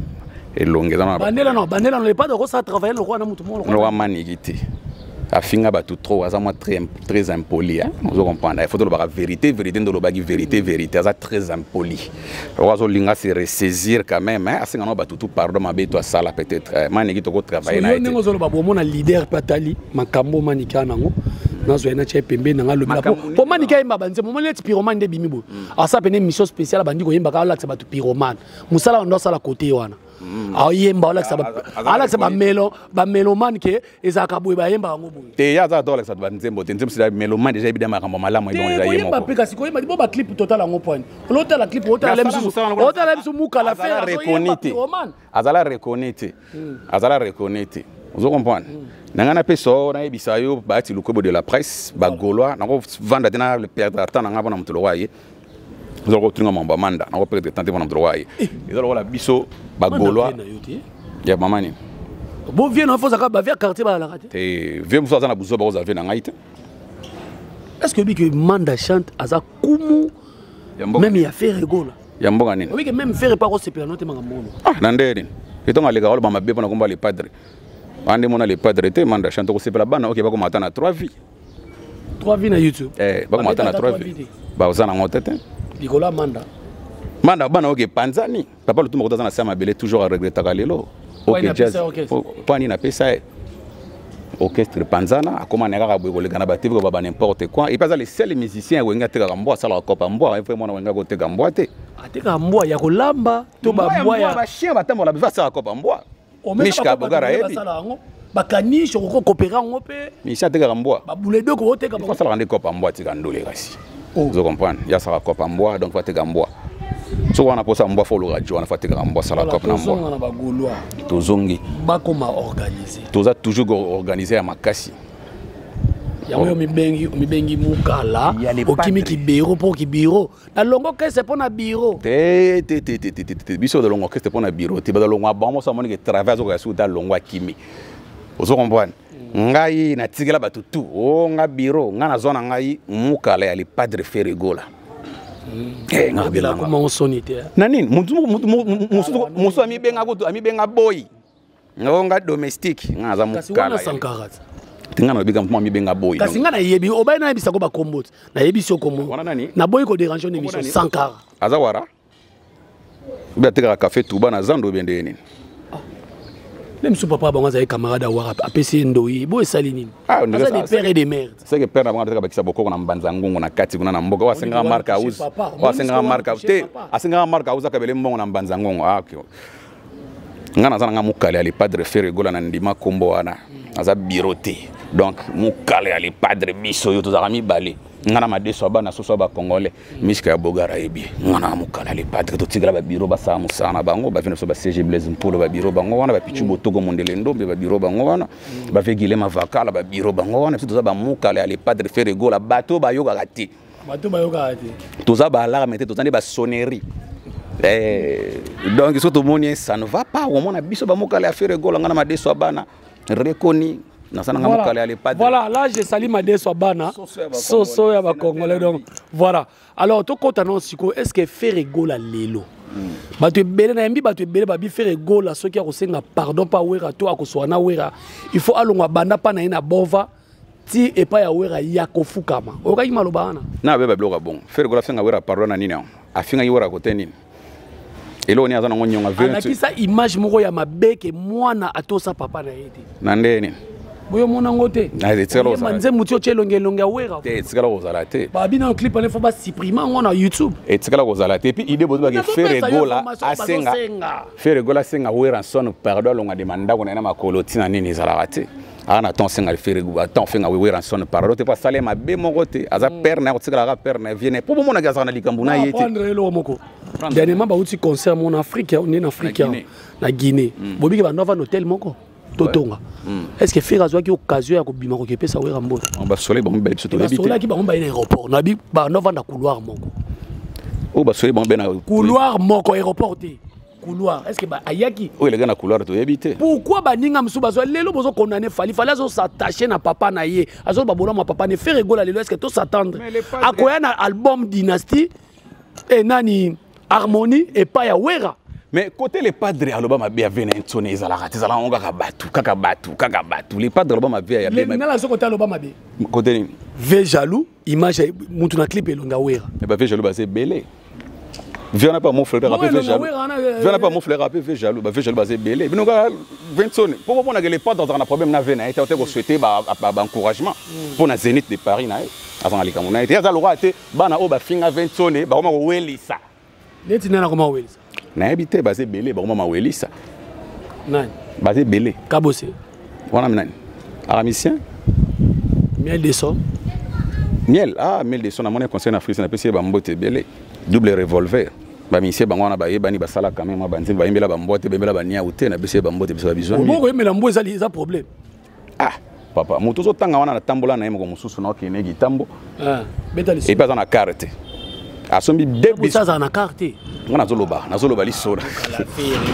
Elongi eza. Bandela no, bandela no, le padre akosala travaille lokola na moto moko. Lokola Maniki te, afinga bato trop, aza mwa très, très impoli, hein? Ozo comprendre? Il faut tolobaka vérité, vérité nde olobaki vérité, vérité. Aza très impoli. Oko azolinga se ressaisir quand même, hein? Asenga no bato tout pardon, mabe to asala. Peut-être Maniki tokotravaille na ye. Ndenge ozoloba, bomona leader mpe atali makambo Maniki aa nango, nazwa ye natya ye pembeni nanga, alobela po Maniki ayemba banzembo. Omoni neti pyromane nde ebimi boye, asala pene émission spéciale, abandi koyembaka, alakisa bato pyromane, mosala bando asala kote wana, ayemba, alakisa bamélomane ke ezalaka boye, bayembaka yango boye. Te, ye aza to alakisa banzembo te. Nzembo sila mélomane déjà, yebi makambo malamu. Koyemba mpe, kasi koyemba bo baclip total yango poani, olotala clip, otala misusu, otala biso mukala. Ferre pyromane. Azala reconnu te, azala reconnu te. Ozo comprendre na ngai? Napesa o, nayebisa yo, Bayati Lukobo de la presse, bagaulois, nakovanda te na perdre temps na ngai mpona moto lokola ye. Eza lokola otuninga mambo ya manda, nakoperdre temps te mpona moto lokola ye. Eza lokola biso bagaulois ya mama nini. Bo vieux na fozaka, bavie ya quartier balalaka te. Te, vieux mosusu aza na buzoba, kozala vieux na ngai te. Est ce que oyebi ke Manda Chante aza kumu même ya Ferre Gola? Ya mboka nini? Oyebi ke même Ferre pa kosepela no te makambo ono? Ah, na ndenge nini? Etongo aleka oloba mabe mpona komba le padre. Wana nde mona le padre te, manda chante kosepela bana oke bakoma ata na 3 vie. 3 vie na YouTube. Eh, bakoma ata na 3 vie. Baoza nango te te. Likolo ya manda. Manda bana oke panzani. Papa Lutumba kota na se ya mabele toujours aregretaka lelo. Oke jazz. Po nini napesa ye? Orchestre panzana akoma na kaka boye koleka na ba TV ko ba n'importe quoi. Et puis aza le seul musicien ya Wenge atekaka mbwa, asalaka kopa mbwa, ye mwana Wenge akoteka mbwa te. Atekaka mbwa ya kolamba to ba mbwa ya ba chien batambola biva asalaka kopa mbwa. Mishka Bogara ayebi. Bakaniche okoki kopera yango mpe. Mishka atekaka mbwa. Babuledo okoteka bango. Asalaka nde kopa mbwa atika ndole kasi. Ozo comprendre? Ya asalaka kopa mbwa donc ateka mbwa. Soki wana posa mbwa fo oluka jo wana fo atekaka mbwa asala kopa na mbwa. Tozonga na ba Gaulois. Tozongi. Bakoma organiser. Toza toujours organiser ya makasi. Yango yo mibengi mibengi mukala okimi kibiro mpo kibiro nalongo orchestre mpo na biro te te te te te te te biso tolongo orchestre mpo na biro te bazalongwa bango moso amonike travail azokoka suki te alongwa akimi. Ozo comprendre? Ngai natikela bato tout. O nga biro nga nazwa na ngai mukala ya le padre Ferre Gola. Eh, nga kabela nga. Comment soni te? Na nini? Mutu musu amibenga kutu amibenga boy. Ngo nga domestique nga naza mukala. Kasi wana Sankara. Te nga nalobi kama amibenga boy. Kasi nga nayebi obayi nayebisa ko bakombo te. Nayebi si okombo. Wana nani? Naboyi ko déranger na émission Sankara. Aza wara? Obi atekaka café Touba na zando obi ndenge nini? Même si papa bango azali camarade awara apesi ye ndoyi bo esali nini? Ah, Aza des pères et des mères. C'est que père na bango atekaka bakisa bokoko na mbanza ngungu na kati kuna na mboka. Oyo asengaka marque house. Oyo asengaka marque house te. Asengaka marque house akabele mbongo na mbanza ngungu. Ah, okay. Nga naza na nga mukale ya le padre Ferre Gola na ndima kombo wana. Aza bureau te. Donc mukale ya le padre biso yo tozalaka mibale. Nga na madeso ya bana soso ya ba congolais. Mishka ya Bogara yebi. Nga na mukale ya le padre totikala ba bureau basala mosala na bango, ba vino so ba CG Blaise Mpolo ba bureau bango wana, ba Pichu Botoko Mondele Ndombe ba bureau bango wana, ba Vegile Mavakala ba bureau bango wana, biso toza ba mukale ya le padre Ferre Gola, bato bayokaka te. Bato bayokaka te. Toza ba alarme te, toza nde ba sonnerie. Eh, donc soki tomoni ça ne va pas, omona biso ba mukale ya Ferre Gola nga na madeso ya bana rekoni nasala nga mukale ya le padre. Voilà, là je salue madeso ya bana soso ya ba congolais donc voilà. Alors tokota non siko, est-ce que Ferre Gola lelo bato ebele na yambi bato ebele babi Ferre Gola soki akosenga pardon pa Wera to akoswana na Wera, il faut alongwa banda pa na ye na bova ti epai ya Wera ya kofukama. Oyokaki maloba wana? Na beba biloko ya bongo. Ferre Gola afinga Wera pardon na nini yango? Afingaki Wera kote nini? Eloko nini aza nango nyonga venu tu- Alakisa image moko ya mabe ke mwana atosa papa na ye te. Na nde nini? Boyo mona ngo te. Na etikala Oyemba kozala. nzembo ti otie elongi elongi ya Wera. Te, etikala kozala te. Babi na clip wana, il faut ba supprimer yango na YouTube. Etikala kozala te. Et puis idée bozo ba ke Nazo Ferre pesa yo Gola information, asenga. bazosenga. Ferre Gola asenga Werrason pardon alonga de mandako na ye na makolo tina nini ezalaka te. Aza na temps asenga Ferre Gola, temps asenga Werrason pardon te po asala ye mabe moko te. Aza père na ye, akotikalaka père na ye, vie na ye. Po bomonaki azalaka na likambo na ye te. Prendre eloko moko. Dernièrement, bauti concert mon Afrique, on est en Afrique, Na Guinée. na Guinée. Bobiki ba nova hôtel moko. Totonga. Est-ce que Ferre azwaki occasion ya kobima kokepesa Wera mbote? Oh, ba soleil bango mibale biso toyebi te. Basolaki bango mibale na aéroport. Na bi ba nova na couloir moko. Oh, ba soleil bango mibale na couloir moko aéroport te. Couloir. Est-ce que ba ayaki? Oyo eleka na couloir toyebi te. Pourquoi ba ninga musu bazwa lelo bozo condamner Fally? Fally azo s'attacher na papa na ye. Azo ba bolama papa ne Ferre Gola lelo, est-ce que to s'attendre? Mais les padres Akoya na album Dynastie et nani Harmonie et pas ya Wera. Mais côté les padres aloba mabe ya Vena Nsone ezalaka te, ezalaka ngo kaka batu, kaka batu, kaka batu. Les padres aloba mabe ya Les Vena. nala soko ta aloba mabe. Côté nini? V jaloux, image ya mutu na clip elonga Wera. Mais ba V jaloux ba c'est belé. Viens pas mon frère, Non, rappel V elonga jaloux. Wera, wana, Viens pas mon frère, rappel V jaloux, ba V jaloux ba c'est belé. Bino ka Vincent, pour moi que les padres dans un problème na Vena, était ko souhaiter ba, ba, ba encouragement pour na Zénith de Paris na. Avant ali kamuna. Était za lora te bana o ba finga Vincent, ba koma ko welisa. Neti nana koma welisa. Nayebi te baze belé, ba koma mawelisa. Nani? Baze belé. Kabose. Wana nani? Aramicien? Miel de son. Miel, ah miel de son na mona conseil na Afrique na pesi ba mbote belé. Double revolver. Ba misie bango wana ba yebani ba sala quand même ba nzemba ba yembela ba mbote bembela ba nia ute na pesi ba mbote biso ba bizwa. Oboko yembela mbo ezali eza problème. Ah papa, moto ozo tanga wana na tambola na ye moko mosusu na okende kitambo. Ah, beta liso. Et puis aza na carte. Asombi deux Bo bis. aza na carte. Nga nazoloba, nazoloba lisola.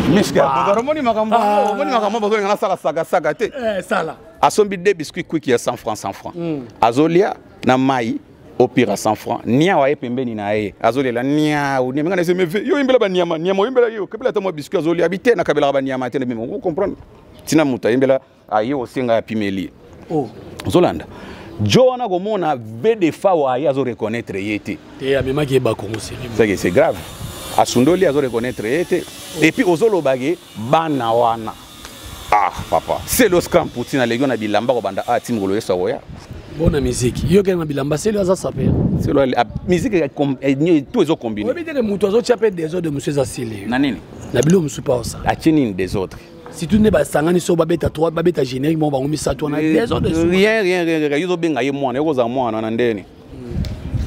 Miska, Ba. omoni makambo, Ah. omoni makambo bazolinga nasala saka saka te. Eh, sala. Asombi deux biscuits quick ya 100 francs, 100 francs. Azolia na mai Au pire à 100 francs. Niaou aye pembeni na ye. Azolela niaou. Niaou nga na yo yembela ba niama, niama yembela yo. Kabela ta mwa biscuit azoli habité na kabela ba niama te na bimo. Vous comprendre? Tina muta yembela aye osenga ya pimeli. Oh. Zolanda. Jo wana komona VD fa aye azo reconnaître ye te. Te amemaki ye bakongo seri. C'est que c'est grave. Asundoli azo reconnaître ye te. Et puis ozolobake bana wana. Ah papa, c'est l'Oscar Poutine aleki na bilamba kobanda a ti mokolo yesu akoya. Bona musique. Yo kena bilamba selo aza saper. C'est la musique tout ezo combiner. Oyebi te ke moto azotia mpe désordre mosusu eza sele. Na nini? Na biloko mosusu mpe aosala. Atie nini désordre? Surtout nde basangani so babeta 3 babeta générique moko bango misato wana désordre. Rien rien rien rien, yo ozobenga ye mwana, yo kozala mwana na ndeni.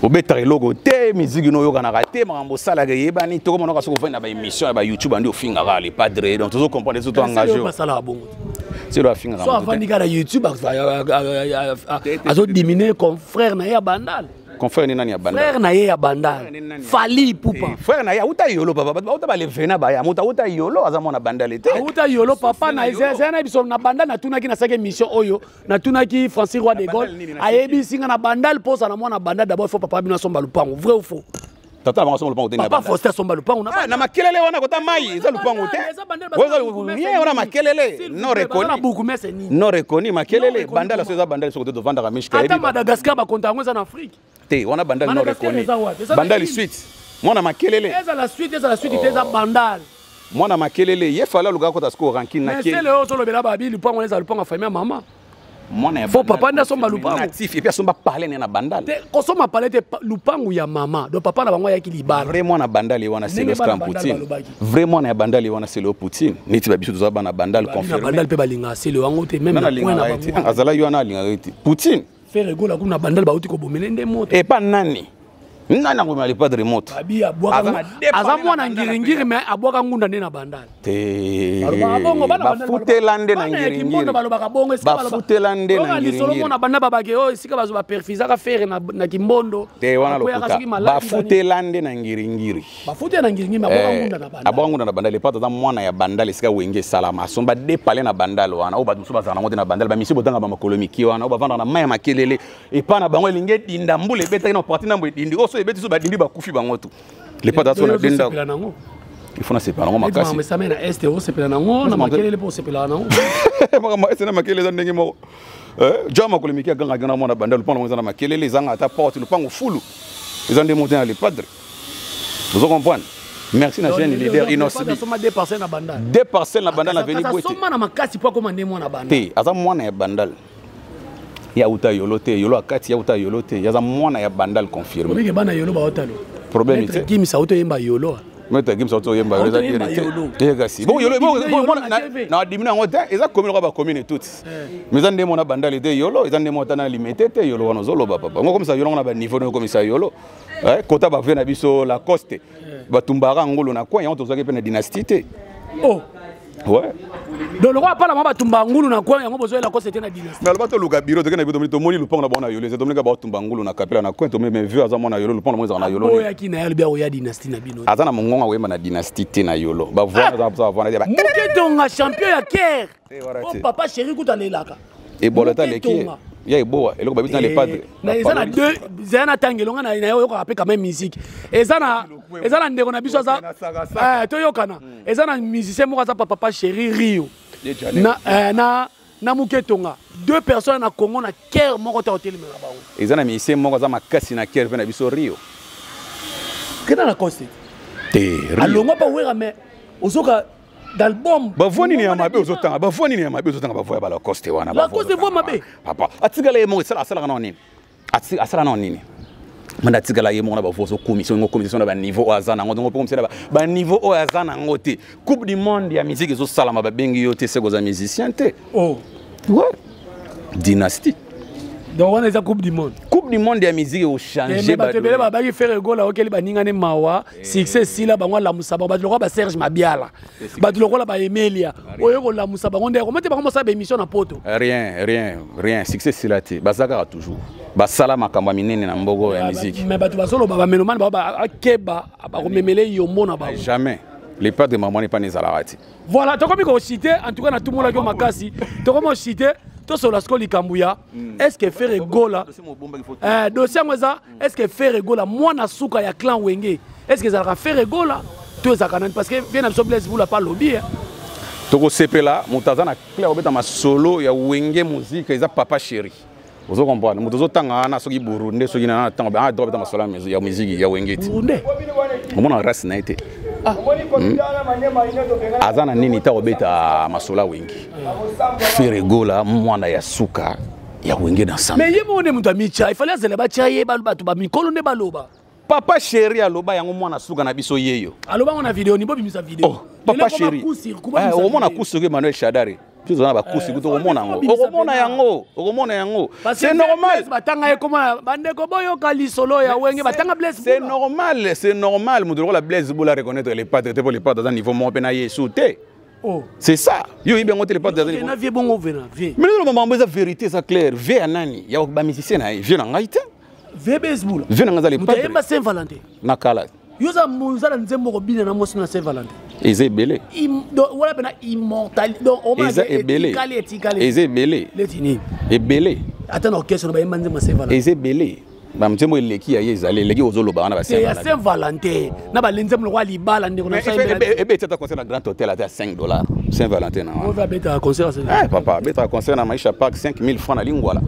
Obetaka eloko te, miziki no oyokanaka te, makambo osalaka eyebani, tokomonaka soki ofandi na baémission ya bayoutube andi ofingaka le padre, donc tozo comprendre soki toengage. Basalaka bongo. Selo afingaka. So afandi kaka na YouTube azodimine confrère na ye ya Bandal. Confrère ni nani ya Bandal? Frère na ye ya Bandal. Fally Ipupa. Frère na ye auta yolo papa, bato bauta balevena baya, moto auta yolo aza mwana Bandal te. Auta yolo papa na eza na biso na Bandal natunaki nasalaki émission oyo, natunaki Francis Roi de Gaulle, ayebisi nga na Bandal posa na mwana Bandal d'abord il faut papa bino asomba lupango, vrai ou faux? Tata bango asomba lupango te na Papa Faustin asomba lupango na Ah, na makelele wana kota mai eza lupango te. Rien wana makelele non reconnu. Na bukumese nini? Non reconnu makelele Bandal so eza Bandal so kote tovandaka mishka. Ata Madagascar bakonta yango eza na Afrique. Te wana Bandal non reconnu. Bandal suite. Mwana makelele. Eza la suite, eza la suite te eza Bandal. Mwana makelele ye fala luka kota siko rankine na ke. Mais c'est le ozolobela babi lupango eza lupango famille mama. Mwana ya Fo papa nde asomba lupango. Natif et puis asomba parler na Bandal. Te kosomba parler te lupango ya mama. Donc papa na bango ayaki libala. Vraiment na Bandal wana c'est le Oscar Poutine. Vraiment na Bandal wana c'est le Poutine. Neti ba biso toza bana Bandal confirmé. Na Bandal pe balinga c'est le wango te même na point na bango. Azala yo wana alinga te. Poutine. Ferre Gola kuna Bandal bauti ko bomene nde moto. Et pas nani. Nani akomema le padre moto. Abi abwaka aza mwana ngiringiri mais abwaka ngunda nde na Bandal. Te. Bafutela nde na ngiringiri. Balobaka bongo esika bafutela nde na ngiringiri. Lisolo mona banda babake oyo esika bazo ba perfisaka Ferre na Kimbondo. Te wana lokuta. Bafutela nde na ngiringiri. Bafutela na ngiringiri mais abwaka ngunda na Bandal. Abwaka ngunda na Bandal le padre aza mwana ya Bandal esika wenge salama. Asomba de palais na Bandal wana. Oyo bato mosusu bazala nango te na Bandal ba misi botanga ba makolo miki wana. Oyo bavandaka na mai ya makelele. Epa na bango elingi edinda mbula ebetaki na parti ndambo edindi. Oyo so ebeti so badindi bakufi bango tu. Le padre aza na denda. Il faut na sepela nango makasi. Mais ça mène à est osepela nango na makelele po osepela nango. Makambo est na makelele eza ndenge moko. Ja makolo miki aganga ganga mwana Bandal lupango eza na makelele ezanga ata porte lupango fulu. Eza nde monte na le padre. Vous comprenez? Merci na jeune leader Innoss'B. Asoma deux parcelles na Bandal. Deux parcelles na Bandal na veni Bwete. Asoma na makasi po akoma nde mwana Bandal. Te, aza mwana ya Bandal. Ya uta yolo te, yolo akati ya uta yolo te. Yaza mwana ya Bandal confirmé. Obike bana yolo ba otalo. Problème te. Kimisa auto yemba yolo. Maître Gims auto yemba yolo eza bien te. Eh kasi. Bon yolo bon na dimina ngo te, eza commune ko ba commune toutes. Mais eza nde mona Bandal te yolo, eza nde mona na limité te yolo wana zolo ba papa. Ngo comme ça yolo na ba niveau no comme ça yolo. Eh kota ba ve na biso la coste. Ba tumbara ngolo na coin, yango tozaki pe na dynastie te. Oh. Ouais. Donc le roi parle mama tumba ngulu na coin yango bozo la coste te na dynastie. Mais albato luka bureau to kena bureau to moni lupango na bona yolo, to moni ba tumba ngulu na kapela na coin to meme vu aza mona yolo lupango na yolo. Oya ki na yolo bia oya dynastie na bino. Aza na mongonga oyemba na dynastie te na yolo. Ba voir za za voir ba. Muke tonga champion ya guerre. Oh papa chéri kuta lelaka. E bolota leki. Ya eboa eloko babita le padre. Na eza na deux eza na tangelonga na yo yoka pe quand même musique. Eza na ndeko na biso aza toyokana. Eza na musicien moko aza papa chéri Rio. Na na Muketonga deux personnes na Congo na cœur moko ta hôtel mela bango. Eza na musicien moko aza makasi na cœur pe na biso Rio. Kena na coste. Te Rio. Alongo pa wera mais ozoka d'album. Bavoi nini ya mabe ozotanga, bavoi nini ya mabe ozotanga, bavoi ya ba Lacoste wana, Lacoste voix mabe. Papa, atikala ye moko esala asalaka na nini? Asala na nini? Manda atikala ye moko na bavoi ozokomisa, olingi okomisa na ba niveau oyo aza nango, donc okomisa na ba niveau oyo aza nango te. Coupe du monde ya musique ezosalama, babengi yo te, seko oza musicien te. Oh. Ouais. Dynastie. Donc on est Coupe du monde. Coupe du monde ya musique au changer. Mais bato ebele babaki Ferre Gola okeli baninga ne mawa, succès sila bango lamusa bango bato lokola ba Serge Mabiala. Bato lokola ba Emelia. Oyo ko lamusa bango nde comment te bango mosala ba émission na poto. Rien, rien, rien, succès sila te. Bazaka toujours. Basala makambo minene na mbogo ya musique. Mais bato bazolo ba mélomane ba akeba ba komemele yombo na bango. Jamais. Les pas de maman n'est pas nezalati. Voilà, tokomi ko citer en tout cas na tout monde la makasi. Tokomi citer. Tosolola sikoyo likambo ya est ce que Ferre Gola, dossier yango eza est ce que Ferre Gola mwana suka ya clan Wenge, est ce que ezalaka Ferre Gola to ezalaka nani? Parce que vie na biso Blaise Bula pa lobi. Tokosepela. Moto aza na clé kobeta masolo ya Wenge Musica eza Papa Chéri, ozo comprendre? Moto ozotanga wana, soki Burundais, soki na ntango aa droit beta masolo ya musique ya Wenge ti omona race na ye te. Aza na nini ta kobeta masolo ya Wenge? Ferre Gola mwana ya suka ya Wenge d'ensemble. Mais ye moko nde moto amitya, ifale azela batya ye, bato bamikolo nde baloba. Papa Chéri aloba yango, mwana suka na biso yeyo. Aloba ngo na video ni bobimisa video. Oh, Papa Chéri, omona kusu Emmanuel Shadari, biso toza na bakusi kutu, okomona yango, okomona yango, okomona yango, c'est normal. Batanga ye koma bandeko boyoka lisolo ya Wenge, batanga Blaise. C'est normal, c'est normal. Moto lokola Blaise Bula reconnaître les Padres te, po les Padres aza niveau moko mpe na Yesu te. Oh. C'est ça, yo oyebi yango te, les Padres aza niveau na vie bongo vena vie. Mais lelo mambo eza vérité, eza clair. Vie ya nani? Ya bamusicien na ye, vie na ngai te. Vie Blaise Bula. Vie na ngai eza les Padres. Ayemba Saint Valentin. Na kala. Yo oza na nzembo kobina na mwasi na Saint Valentin? Eza ebele. Wana mpena immortal, donc eza ebele. Etikali. Eza ebele. Leti nini? Ebele. Ata na orchestre na bayemba nzembo ya Saint Valentin? Eza ebele, banzembo eleki ya ye, ezali eleki ozoloba wana. Ya Saint Valentin na balenzembo lokola libala, ndeko na. Ebeti ata concert na Grand Hotel, ata ya 5 $ Saint Valentin na wana. Abetaka concert? Papa abetaka concert na Maisha Park, 5000 francs na Lingwala.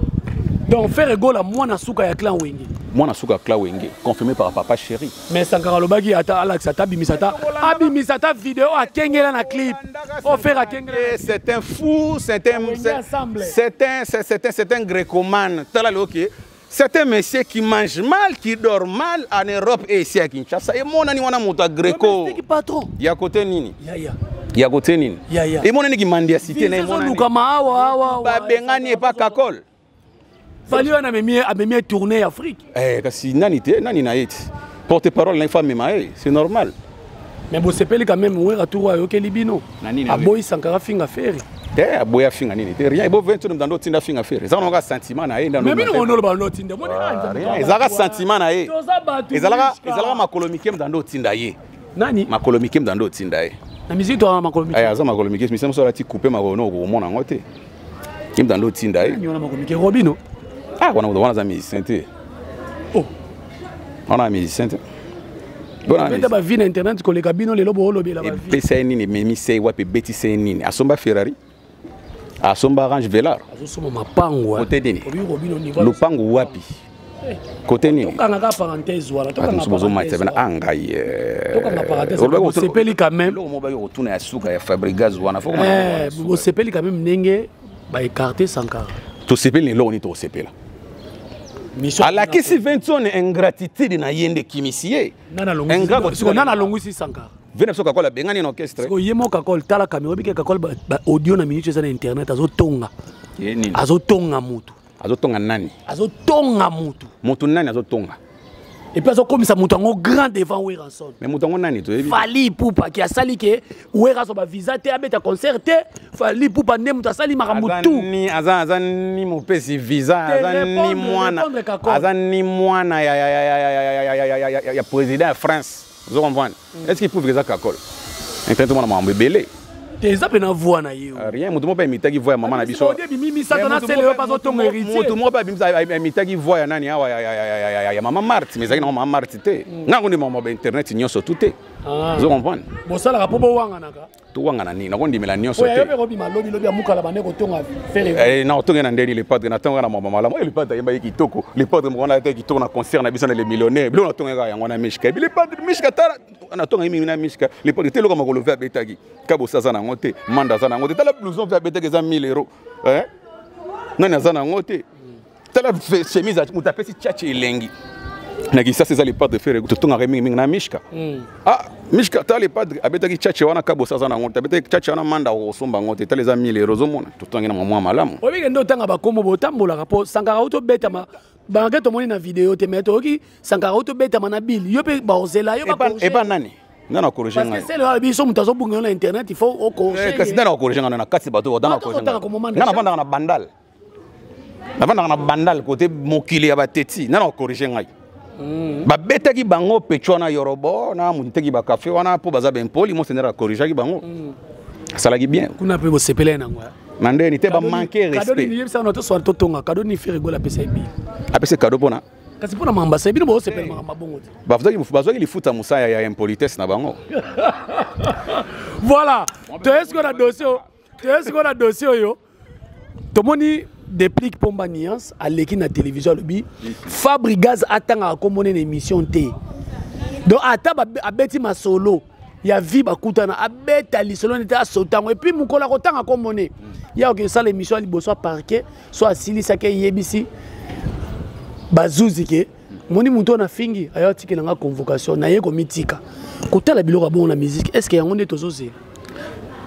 Donc Ferre Gola mwana suka ya clan Wenge? Mwana suka ya clan Wenge, confirmé par Papa Chéri. Mais Sankara alobaki ata alakisa, ata abimisa, ata abimisa ata video akengela na clip o Ferre akengela. C'est un fou, c'est un grécomane. Tala loki, c'est un monsieur qui mange mal, qui dort mal en Europe et ici à Kinshasa. Et mon ani wana moto Greco. Patron. Ya côté nini? Ya ya. Ya côté nini? Ya ya. Et mon ani ki mendiacité na mon ani. Awa awa. Ba bengani et pas kakol. Fally wana amemi tournée Afrique. Eh, kasi nani te, nani na ye ti. Porte-parole na ifa mema ye, c'est normal. Mais bosepeli quand même, Wera tour ayokeli bino. Aboyi Sankara finga Ferre. Te, aboyi afinga nini te, rien. Ebo 20 ndando tinda finga Ferre. Ezalaka naka sentiment na ye. Mais bino ngono ba notinda. Rien, ezalaka sentiment na ye. Ezalaka makolo mike ndando otinda ye. Nani? Makolo mike ndando otinda ye. Na musique to makolo mike? Aza makolo mike, misa moso alati coupe makolo no okomona yango te. Ye ndando otinda ye. Nani wana makolo mike? Robino? Ah, wana wana aza musicien te. Oh. Wana musicien te. Beta bavie na internet koleka bino lelo boolobela. Bavie epesa ye nini? Ememisa ye wapi? Ebetisa ye nini? Asomba Ferrari, asomba Range Velar? Azosomba mapango. Kote nini? Lupango wapi? Kote nini? Tokangaka parenthèse wana. Bozomatisa pena a ngai. Tokanga parenthèse. Bosepeli quand même? Eloko moko baki kotuna ya suka ya Fabregas wana. Bosepeli quand même ndenge baécarte Sankara? Tosepeli na eloko nini? Tokosepela, alakisi 20 ingratitude na ye nde ekimisi ye. Nana alongwisi Sankara? Vene biso Kakola abengani na orchestre. Ye moko Kakol, tala kamera, obike Kakol, audio na minute eza na internet, azotonga, azotonga mutu. Azotonga nani? Azotonga mutu. Motu nani azotonga? Et puis azokomisa moto yango grand devant Werrason. Mais moto yango nani? Toyebi. Fally Ipupa ki asali ke Wera azwa bavisa te, abeta concert te. Fally Ipupa nde moto asali makambo tout. Aza ni mopesi visa, aza ni mwana, aza ni mwana ya président ya France, ozo comprendre? Est ce qu'il prouve eza Kakol? Internet omona makambo ebele. Te, eza mpe na voix na ye. Rien, moto moko mpe aimitaki voix ya mama na biso. Moto moko mpe aimitaki voix ya nani awa, ya mama Marte, mais ezalaki nango mama Marte te. Ngango nde mama bainternet nyonso tu te, ozo comprendre? Bosalaka mpo bowanganaka? Towangana nini? Nakondimela nyonso te. Obima lobi lobi amukala bande kotonga Ferre. Na otonge na ndeni le Padre natonga na mama malamu. Le Padre ayemba ye kitoko, le Padre moko wana ate kitoko na concert na biso na Les Millionnaires. Biloko natonga kaka yango na Mishka. Le Padre, Mishka, tala, natonga ye mingi na Mishka. Le Padre te, eloko makolo ve abetaki kabosa aza nango te, manda aza nango te. Tala blouson ve abetaki, eza 1000 euro. Nani aza nango te? Tala chemise, moto apesi tchatche elengi na Kisasa eza le Padre Ferre. Totongaka mingimingi na Mishka. Ah, Mishka, tala, le Padre abetaki tchatche wana, kabosa aza nango te. Abetaki tchatche wana, manda akosomba yango te. Tala, eza 1000 euro. Ozomona, totongi na mwa malamu. Oyebike nde otanga bakombo botambolaka mpo Sankara auti obetama banke, tomoni na video te, mais toyoki Sankara auti obetama na bile, yo mpe baozela yo. Epa nani? Nga na corrige ngai? Sele wana biso moto azobunga yo na internet, il faut ocorrige. Kasi nde na corrige ngai na kati bato? Nga navandaka na Bandal, navandaka na Bandal kote mokili ya bateti. Nga na corrige ngai? Babetaki bango pecho wana, yorobo na moto teki bakafe wana mpo baza bempoli. Monseigneur acorrigeaki bango, asalaki bien. Kuna mpe bosepela ye nango? Na ndeni te, bamanke respect. Yebisa na toswana, totonga cadeau ni Ferre Gola apesa ye Bill. Apesi cadeau mpona? Kasi mpona makambo asali, bino bozosepela makambo bongo te. Bazwaki lifuta mosaya ya impolitesse na bango. Voilà, toye sikoyo na dossier oyo, toye sikoyo na dossier oyo tomoni Déplique Pomba Nuance aleki na télévision, alobi Fabregas atangaka kombo na émission te. Donc ata abeti masolo ya vie, bakutana, abeta lisolo nete asota yango, et puis mokolo akotanga kombo ne ya oke osala émission ya liboso ya parquet, so asilisaki, eyebisi bazuzi ke moni motu oyo nafingi ayo atikela nga convocation, naye komitika kotala biloko ya bongo na musique. Est ce que yango nde tozozela?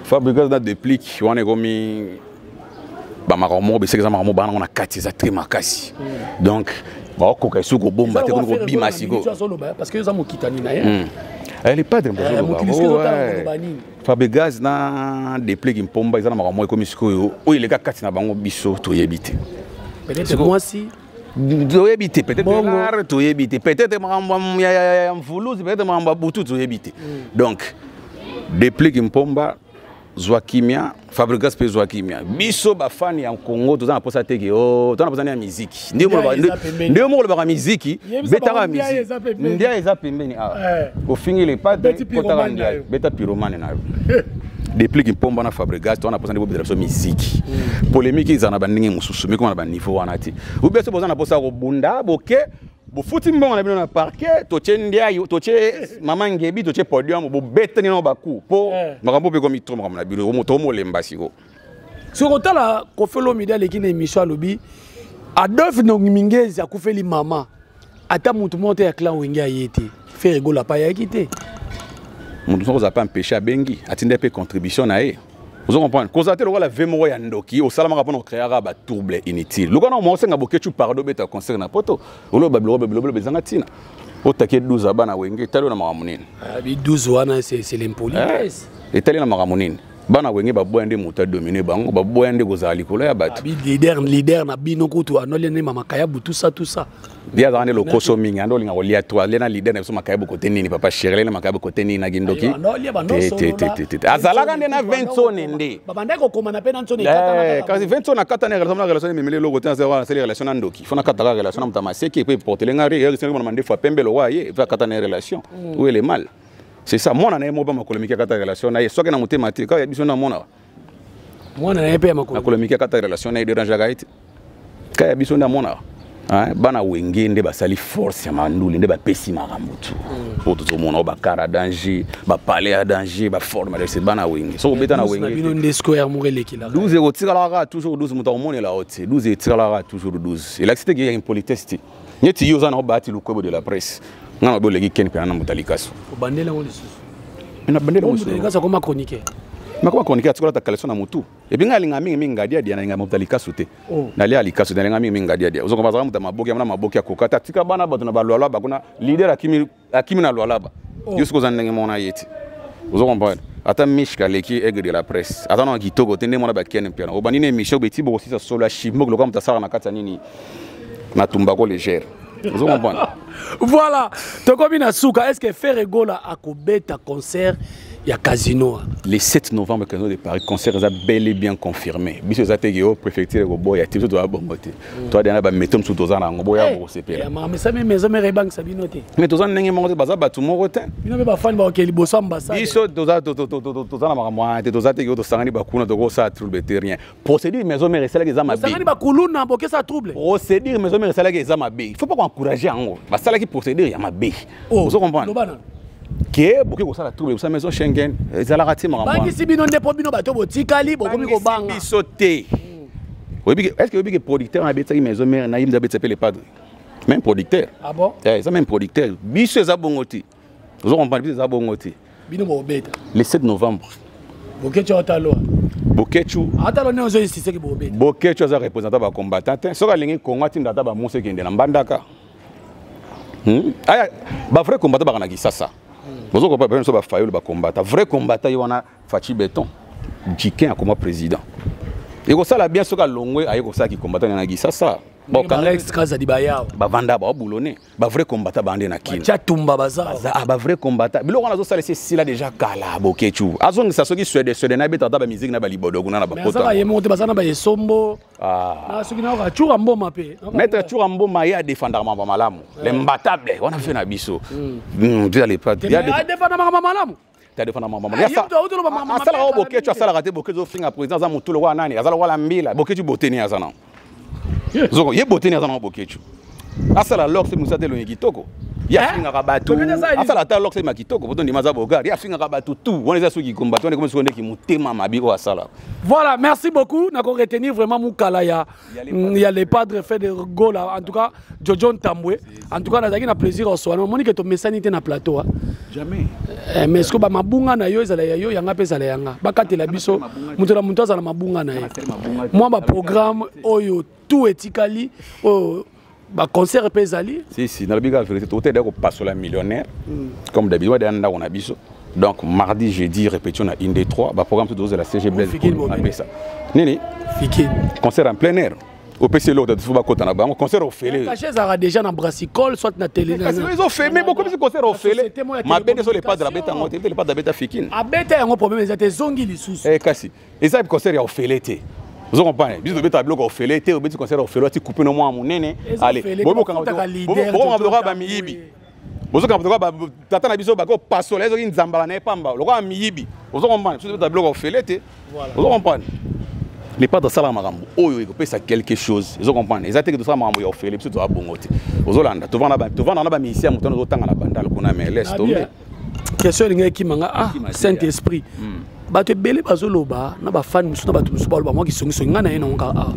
Fabregas na Déplique wana ekomi bamakambo moko beseki, eza makambo bana ngo na kati, eza très makasi. Donc baokoka esuki kobomba te, komi kobima sikoyo. Parce que eza mokitani na ye. Le padre. Fabregas na Déplique Mpomba, eza na makambo moko ekomi sikoyo oyo eleka kati na bango, biso toyebi te. Peut-être mwasi. Toyebi te, peut-être rare, toyebi te, peut-être makambo ya mvuluzi, peut-être makambo ya butu, toyebi te. Donc Déplique Mpomba, zwa kimia. Fabregas mpe, zwa kimia. Biso bafani ya Congo toza na mposa teke o toza na mposa ya miziki. Nde moko olobaka miziki, betaka miziki. Ndia eza pembeni awa, ofingi le padre, kotaka ndia, beta pyromane na yo. Déplique Mpomba na Fabregas, toza na mposa nde bobetela biso miziki. Polémique ezala na bandenge mosusu, mikoma na baniveau wana te. Ubia so boza na mposa ya kobunda, boke bofuti mbongo na bino na parquet, totie ndiayi, totie mama ngebi, totie podium, bobetani nao baku mpo makambo mpe ekomi trop. Makambo na bino tomolemba siko. Soki otala Koffi Olomide aleki na émission, alobi Adolphe Mingezi akufeli mama, ata motu moko te ya clan Wenge aye te, Ferre Gola pa ayaki te. Moto moko ozala mpe empêché, abengi, atindi mpe contribution na ye. Ozo comprendre, kozala te lokola ve moko ya ndoki osalamaka mpona ocréaka batrouble inutile. Lokola na osenga Bokecu pardon, obeta concert na poto, oloba biloko bilobelo ezanga ntina, otaki 12 ya bana Wenge. Etali na makambo nini? Bi 12 wana, c'est l'impolitesse. Etali na makambo nini? Bana Wenge baboya nde moto adomine bango, baboya nde kozala likolo ya bato. Bi leader na bino kutu anoli nde mama Kayabu, tout ça, tout ça. Ndi azalaka nde lokoso mingi, ande olinga kolia to alia na leader na biso Makayabu kote nini? Papa chéri na Makayabu kote nini? Na kindoki te, azalaka nde na 20 sone nde. Babandaki kokoma mpe na ntsone. Kasi 20 sone akata na relation, na relation ememeli eloko te. Asali relation na ndoki, fo nakataka relation na moto ya maseki, epo eportele nga na mandefu ya pembe lokwa ye, epo akata na relation. Oyo ele mal, c'est ça. Mwana na ye moko mpe makolo miki akata relation na ye, soki na motema te kaka ya biso na monaka. Mwana na ye mpe ya makolo. Makolo miki akata relation na ye, dérangeaka ye te, kaka ya biso nde amonaka. Bana Wenge nde basali force ya manduli, nde bapesi makambo tu oyo tozomona, oyo bakara danger, bapalais ya danger, baforme se bana Wenge. Soki obeta na Wenge bino nde square moko elekelaka. 12 ekotikalaka kaka toujours 12. Moto akomonela yo te, 12 etikalaka kaka toujours 12. Elakisi te ke ya impolitesse te. Neti yo oza na obati lukwebo de la presse, nga na boleki ken mpena na moto alikaso. Obandeli yango lisusu. Na bandeli yango. Likaso akoma chroniqueur. Makoma chroniqueur, atikola ta caleçon na motu. Epi ngai alinga mingi mingi ngadiadia, nalinga moto alikasu te. Nalia likasu te, nalinga mingi mingi ngadiadia. Ozokomba azalaka moto ya maboki, amona maboki akoka te, atika bana bato na balwalaba kuna. Leader akimi, akimi na lwalaba. Yo soki oza ndenge moko na ye te, ozo comprendre. Ata Mishka aleki aigle de la presse, ata na kitoko te nde mona bakene mpiana. Obandi na émission beti, bokosisa solo ya shimok lokola moto asalaka na kati ya nini na tumbako légère. Ozo comprendre. Voilà, tokomi na suka. Est ce que Ferre Gola akobeta concert ya casino? Le 7 novembre, Casino de Paris, concert eza bel et bien confirmé. Biso eza teke oyo préfecture ekoboya te, biso toza bongo te. Toadana baméthode mosusu toza na yango, boya bokosepela. Makambo maison mère ebangisa bino te. Mais toza ndenge moko te, baza bato moko te. Bino mpe bafani bakokee liboso ambassade. Biso toza na makambo wana te. Toza teke oyo tosangani bakuna, tokosala trouble te, rien. Procédure maison mère esalaki eza mabe. Osangani bakuluna, bokesa trouble. Procédure maison mère esalaki eza mabe, il faut pas koencourager yango. Basalaki procédure ya mabe. Ozo comprendre ke boki kosala trouble kosala maison Schengen ezalaka te makambo. Bangisi bino nde mpo bino bato botikali bokomi kobanga. Biso te. Oyebi, est ce que oyebi ke producteur na abetisaki maison mère na ye nde abetisa mpe le padre, même producteur? Ah bon? Eza même producteur. Biso eza bongo te. Ozo comprendre, biso eza bongo te. Bino bobeta. Le 7 novembre. Bokecu ataloa. Bokecu. Atalo nde ozoinsisteki bobeta. Bokecu aza représentant bacombattant te. Soki alingi Kongo, atinda ata bamosi ekende na Mbandaka. Aya bavrai combattant baka na Kisasa. Bozo comprendre, biso bafayulu bacombattant, vrai combattant ye wana Fatshi Béton. Jikin akoma président, ekosala bien soki alongwe aye kosala kicombattant na Kisasa. Barex Kazadi bayawa. Bavanda baobulone, bavrai combattant bande na Kini. Batia tumba baza. Ah, bavrai combattant, biloko wana azosala esi esila déjà kala. Bokechu azongisa soki Swede, Swede na ebeta ata bamusique na balibodo kuna na bakota. Ye moko te, baza na baesombo na soki nayoka Cura Mboma mpe. Maître Cura Mboma, ye adefendaka makambo malamu, l'imbattable wana fe na biso. Adefenda makambo malamu. Tadefanda makambo asalaka oyo Bokecu asalaka te. Bokecu ofinga président, aza motu lokola nani, aza lokola mbila. Bokecu boteni aza nango, ye boteni aza nango. Bokecu asala lor se mosa te, elongi kitoko, ye afingaka bato. Asala ata lor se ma kitoko poto ndima aza bogard, ye afingaka bato tu wana. Eza soki kombato wana ekomi soki ndeki motema mabe oyo asalaka. Voilà, merci beaucoup. Nako retenir vraiment mukala ya le padre fait de Gola, en tout cas Jojo Ntambwe. En tout cas nazalaki na plaisir oswana. Omoni ke tomesani te na plateau. Jamais. Eh, mais est-ce que bamabunga na yo ezala ya yo, yanga mpe ezala yanga, bakatela biso, moto na moto azala mabunga na ye. Mwa baprogramme oyo tout etikali oyo, baconcert mpe ezali? Si, si, nalobi kaka vérité. Tokotela kopasola millionnaire comme d'habitude, wadea ndako na biso. Donc mardi, jeudi, répétition na inde 3, baprogramme to tozela CG Blaise apesa nini. Fikine. Concert en plein air, opesi eloko te, fo bakota na bango concert ofele. Cachet ezalaka déjà na brassicole, soit na télé. Ezofeme, bokomisi concert ofele mabe nde so. Le padre abeta yango te, le padre abeta Fikine. Abeta yango, problème eza te, ezongi lisusu. Kasi eza concert ya ofele te, ozo comprendre? Biso tobetaka biloko ya ofele te. Obeti concert ya ofele, ati coupe no mwa monene, ale bobokanga lokola bamiyibi, bozokanga lokola tata na biso bakopasola ye soki nzambala na ye pamba lokola miyibi, ozo comprendre? Biso tobetaka biloko ya ofele te, ozo comprendre? Le padre asalaka makambo oyo ekopesa quelque chose, ozo comprendre? Eza teke tosala makambo ya ofele, biso toza bongo te. Ozolanda, tovanda na bamusicien ya moto wana ozotanga na bandala kuna, mais laisse tomber. Question elingi ekimanga, ah, Saint Esprit, bato ebele bazoloba na bafani mosusu na bato mosusu baloba mwa kisongisongi. Ngai na ye nango kaka, ah,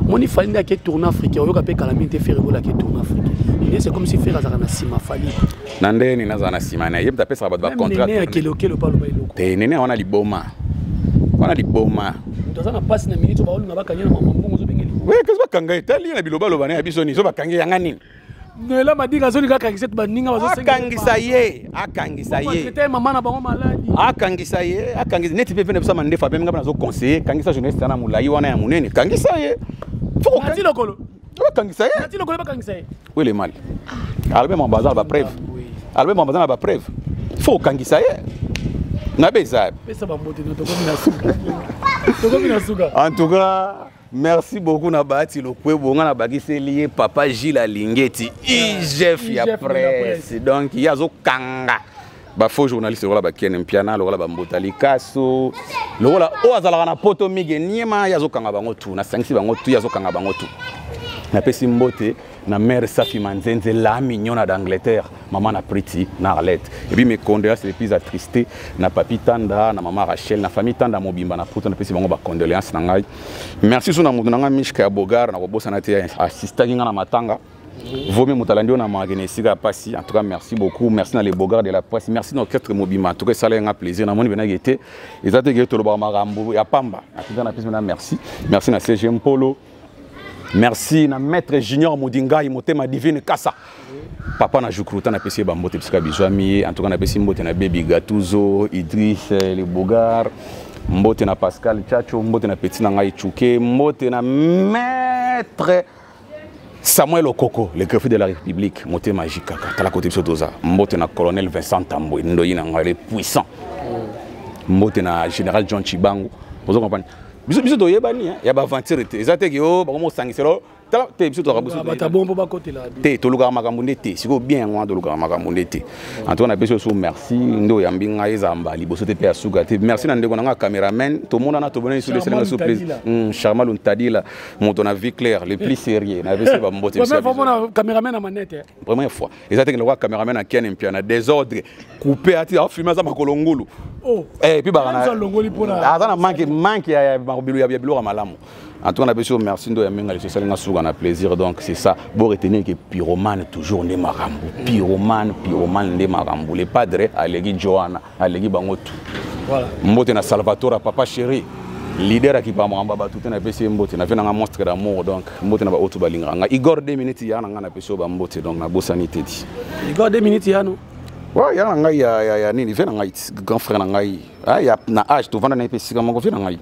moni Fally nde ake tournée africain, oyoka mpe kala mingi te Ferre Gola ake tournée africain nde. C'est comme si Ferre azalaka na nsima Fally. Na ndenge nini nazala na nsima na ye? Moto apesaka bato bacontrat. Nene akelokelo mpe aloba eloko. Te, nene wana liboma, wana liboma. Moto aza na mpasi na minute, baolinga bakangi na mambongo, ozobengeli. We kasi bakanga, etali ye na bilobaloba na ya biso nini? So bakangi yanga nini? Noela Madinga azolinga akangisa ete baninga. Akangisa ye, akangisa ye. Te, mama na bango maladi. Akangisa ye, akangisa neti mpe vene biso mandefa mpe nga mpe nazoconseille, kangisa journaliste wana molai wana ya monene, kangisa ye. Nati Lokolo. Bakangisa ye. Nati Lokolo, bakangisa ye. Wele mali alobe mambo aza na bapreuve, alobe mambo aza na bapreuve, faut okangisa ye na be eza. Pesa bambote, tokomi na suka, tokomi na suka. En tout cas, merci beaucoup na Bahati Lokwebo. Nga na bakiseli ye papa Gilles Alingeti, IGF ya presse. Donc ye azokanga bafaux journaliste lokola bakene Mpiana, lokola bambota likaso, lokola oyo azalaka na poto mige niema. Ye azokanga bango tu, nasangisi bango tu, ye azokanga bango tu. Napesi mbote na mare Safi Manzenze, la mignona d'Angleterre, mama na Priti na Arlette. Et puis mes condoléances les plus attristées na papi Tanda, na mama Rachel, na famille Tanda mobimba na Poto. Napesi bango bacondoléance na ngai. Merci so na moto na ngai Mishka ya Bogar, na kobosana te, assistaki ngai na matanga vomi moto alandi oyo na makene esika ya pasi. En tout cas, merci beaucoup, merci na les Bogards de la presse, merci na orchestre mobima. En tout cas, esala nga plaisir, namoni benaki ete eza te ke tolobaka makambo ya pamba. Atinza na pesi na merci, merci na CG Mpolo, merci na maître Junior Modingai, motema divine kasa papa na Jukruta. Napesi ye bambote bisika bizwami ye. En tout cas, napesi mbote na Bebi Gatuzo, Idris le Bogar, mbote na Pascal Chacho, mbote na petit na ngai Chuke, mbote na maître Samuel Okoko, le greffier de la République, motema jikaka tala kote biso toza. Mbote na colonel Vincent Tambwe, ndoyi na ngai, le puissant. Mbote na général John Chibangu. Ozo comprendre, biso biso toyebani ya baaventure te. Eza te ke o bakoma osangisela, tala te, biso tozalaka biso. Bato bon mpo bakotela. Te, tolukaka makambo nde te. Sikoyo bien yango wana, tolukaka makambo nde te. En tout cas, napesi oso merci nde oyambi ngai, ezamba liboso te mpe ya suka te. Merci na ndeko na ngai cameraman, tomonana, tobonani su leselenga su plaisir. Charmal Ntadila, moto na vie claire, le plus sérieux, napesi bambote. Première fois mona cameraman na manette. Première fois eza teke lokola cameraman akene mpia na désordre coupé, ati afilme aza makolo ngulu. Et puis aza na manque ya biloko ya malamu. En tout cas, napesi yo merci ndo ya minga liso esalinga suka na plaisir. Donc c'est ça, bo retenir que pyromane toujours nde makambo, pyromane, pyromane nde makambo. Le padre aleki Joana, aleki bango tout. Voilà. Mbote na Salvatore, papa chéri, leader akipa makambo ya bato te, napesi ye mbote na ve nanga monstre d'amour. Donc mbote na baoyo balingaka nga. Igor 2 minutes ya na nga, napesi yo bambote. Donc nabosani te di. Igor 2 minutes yano. Ouais, ya na ngai ya nini, ve na ngai, grand frère na ngai ya na age, tovanda na ye mpe esika moko. Ve na ngai,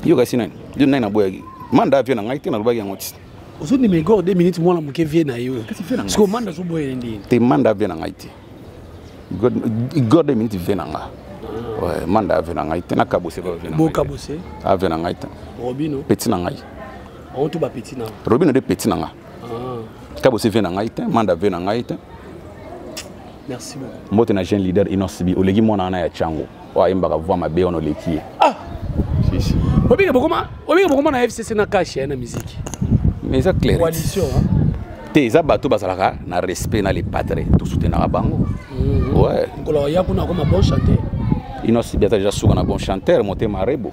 yo kasi nani, yo nani? Naboyaki manda, vie na ngai te, nalobaki yango ti. Ozondima Igor 2 minutes, mwana moke, vie na ye oyo. Kasi vie na ngai. Sikoyo Manda azoboya ndini? Te, Manda vie na ngai te. Igor 2 minutes vie na nga. Ouais, Manda ave na ngai te, na Kabose ba vie na ngai te. Bokabose. Ave na ngai te. Robino. Petit na ngai. Bango tu bapeti na. Robino nde petit na nga. Ah, Kabose vie na ngai te, Manda vie na ngai te. Merci beaucoup. Mbote na jeune leader Innoss'B, oleki mwana wana ya Chango oyo ayembaka voix mabe wana, oleki ye. Ah. Si, si. Obike bokoma, obike bokoma na FCC na cash ya na musique. Mais eza clair. Coalition, hein? Te, eza bato bazalaka na respect na les padres, tosoutenaka bango. Ouais. Mokolo ya kuna akoma bon chanteur. Innoss'B aza déjà suka na bon chanteur, motema rebo.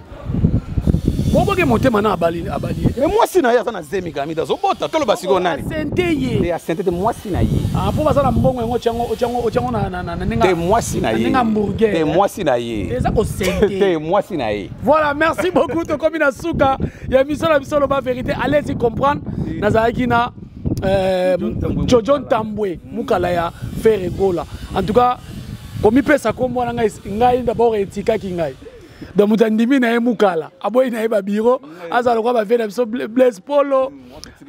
Boboke motema na abali abali. Mais mwasi na ye aza na zemi kamita, azobota. Toloba sikoyo nani? Asente ye. Te, asente te, mwasi na ye. Ah, po baza na mbongo yango, otiango otiango otiango na ndenge Te, mwasi na ye. ndenge hamburger. Te, mwasi na ye. Eza kosente. Te, mwasi na ye. Voilà, merci beaucoup. Tokomi na suka ya émission na biso Loba Vérité. Allez-y comprendre. Nazalaki na Jojo Ntambwe, mukala ya Ferre Gola. En tout cas, komipesa kombo wana, ngai ngai d'abord etikaki ngai. Donc moto andimi na ye mukala, aboyi na ye babiro, azala lokwa bavie na biso Blaise Polo,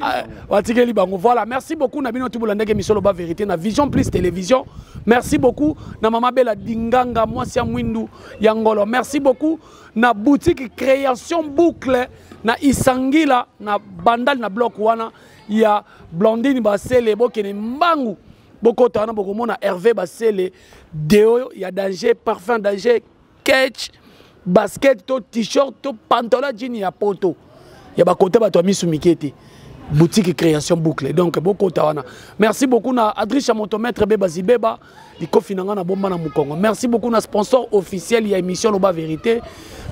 ah, batikeli bango. Voilà, merci beaucoup na bino tubolandaki émission Loba Vérité na Vision Plus Télévision. Merci beaucoup na mama Bela Dinganga, mwasi ya mwindu ya ngolo. Merci beaucoup na boutique Création Boucle na Isangila na Bandal na bloc wana ya Blandine Basele. Bokene mbangu, bokota wana, bokomona Hervé Basele, deo ya danger, parfum danger, ketch, basket to t-shirt to pantalon jean ya poto ya bakota bato ya misu mike te. Boutique Création Boucle, donc bokota wana. Merci beaucoup na Adrisha Motomètre Beba Zibeba likofi na nga na bomba na mokongo. Merci beaucoup na sponsor officiel ya émission Loba Vérité,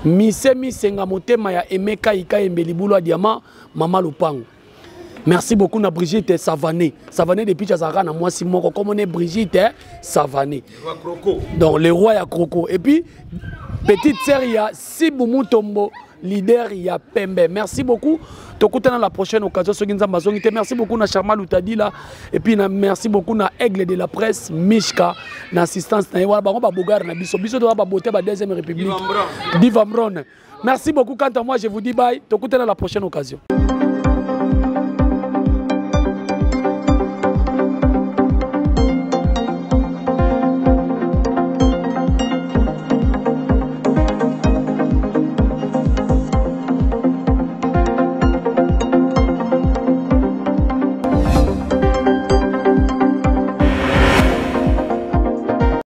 Mise Misenga motema ya Emeka Ikayembe libulu ya diamant, mama Lupango. Merci beaucoup na Brigitte Savané. Savané depuis azalaka na mwasi moko comme on est Brigitte Savané. Donc le roi ya croco. Et puis petite sœur ya Sibu Mutombo, leader ya Pembe. Merci beaucoup. Tokutana la prochaine occasion soki Nzambe azongi te. Merci beaucoup na Charma Lutadila et puis na merci beaucoup na Aigle de la presse Mishka na assistance na ye wana, bango ba bogar na biso. Biso to ba beauté ba deuxième république. Diva Mbrone. Merci beaucoup. Quant à moi, je vous dis bye. Tokutana la prochaine occasion.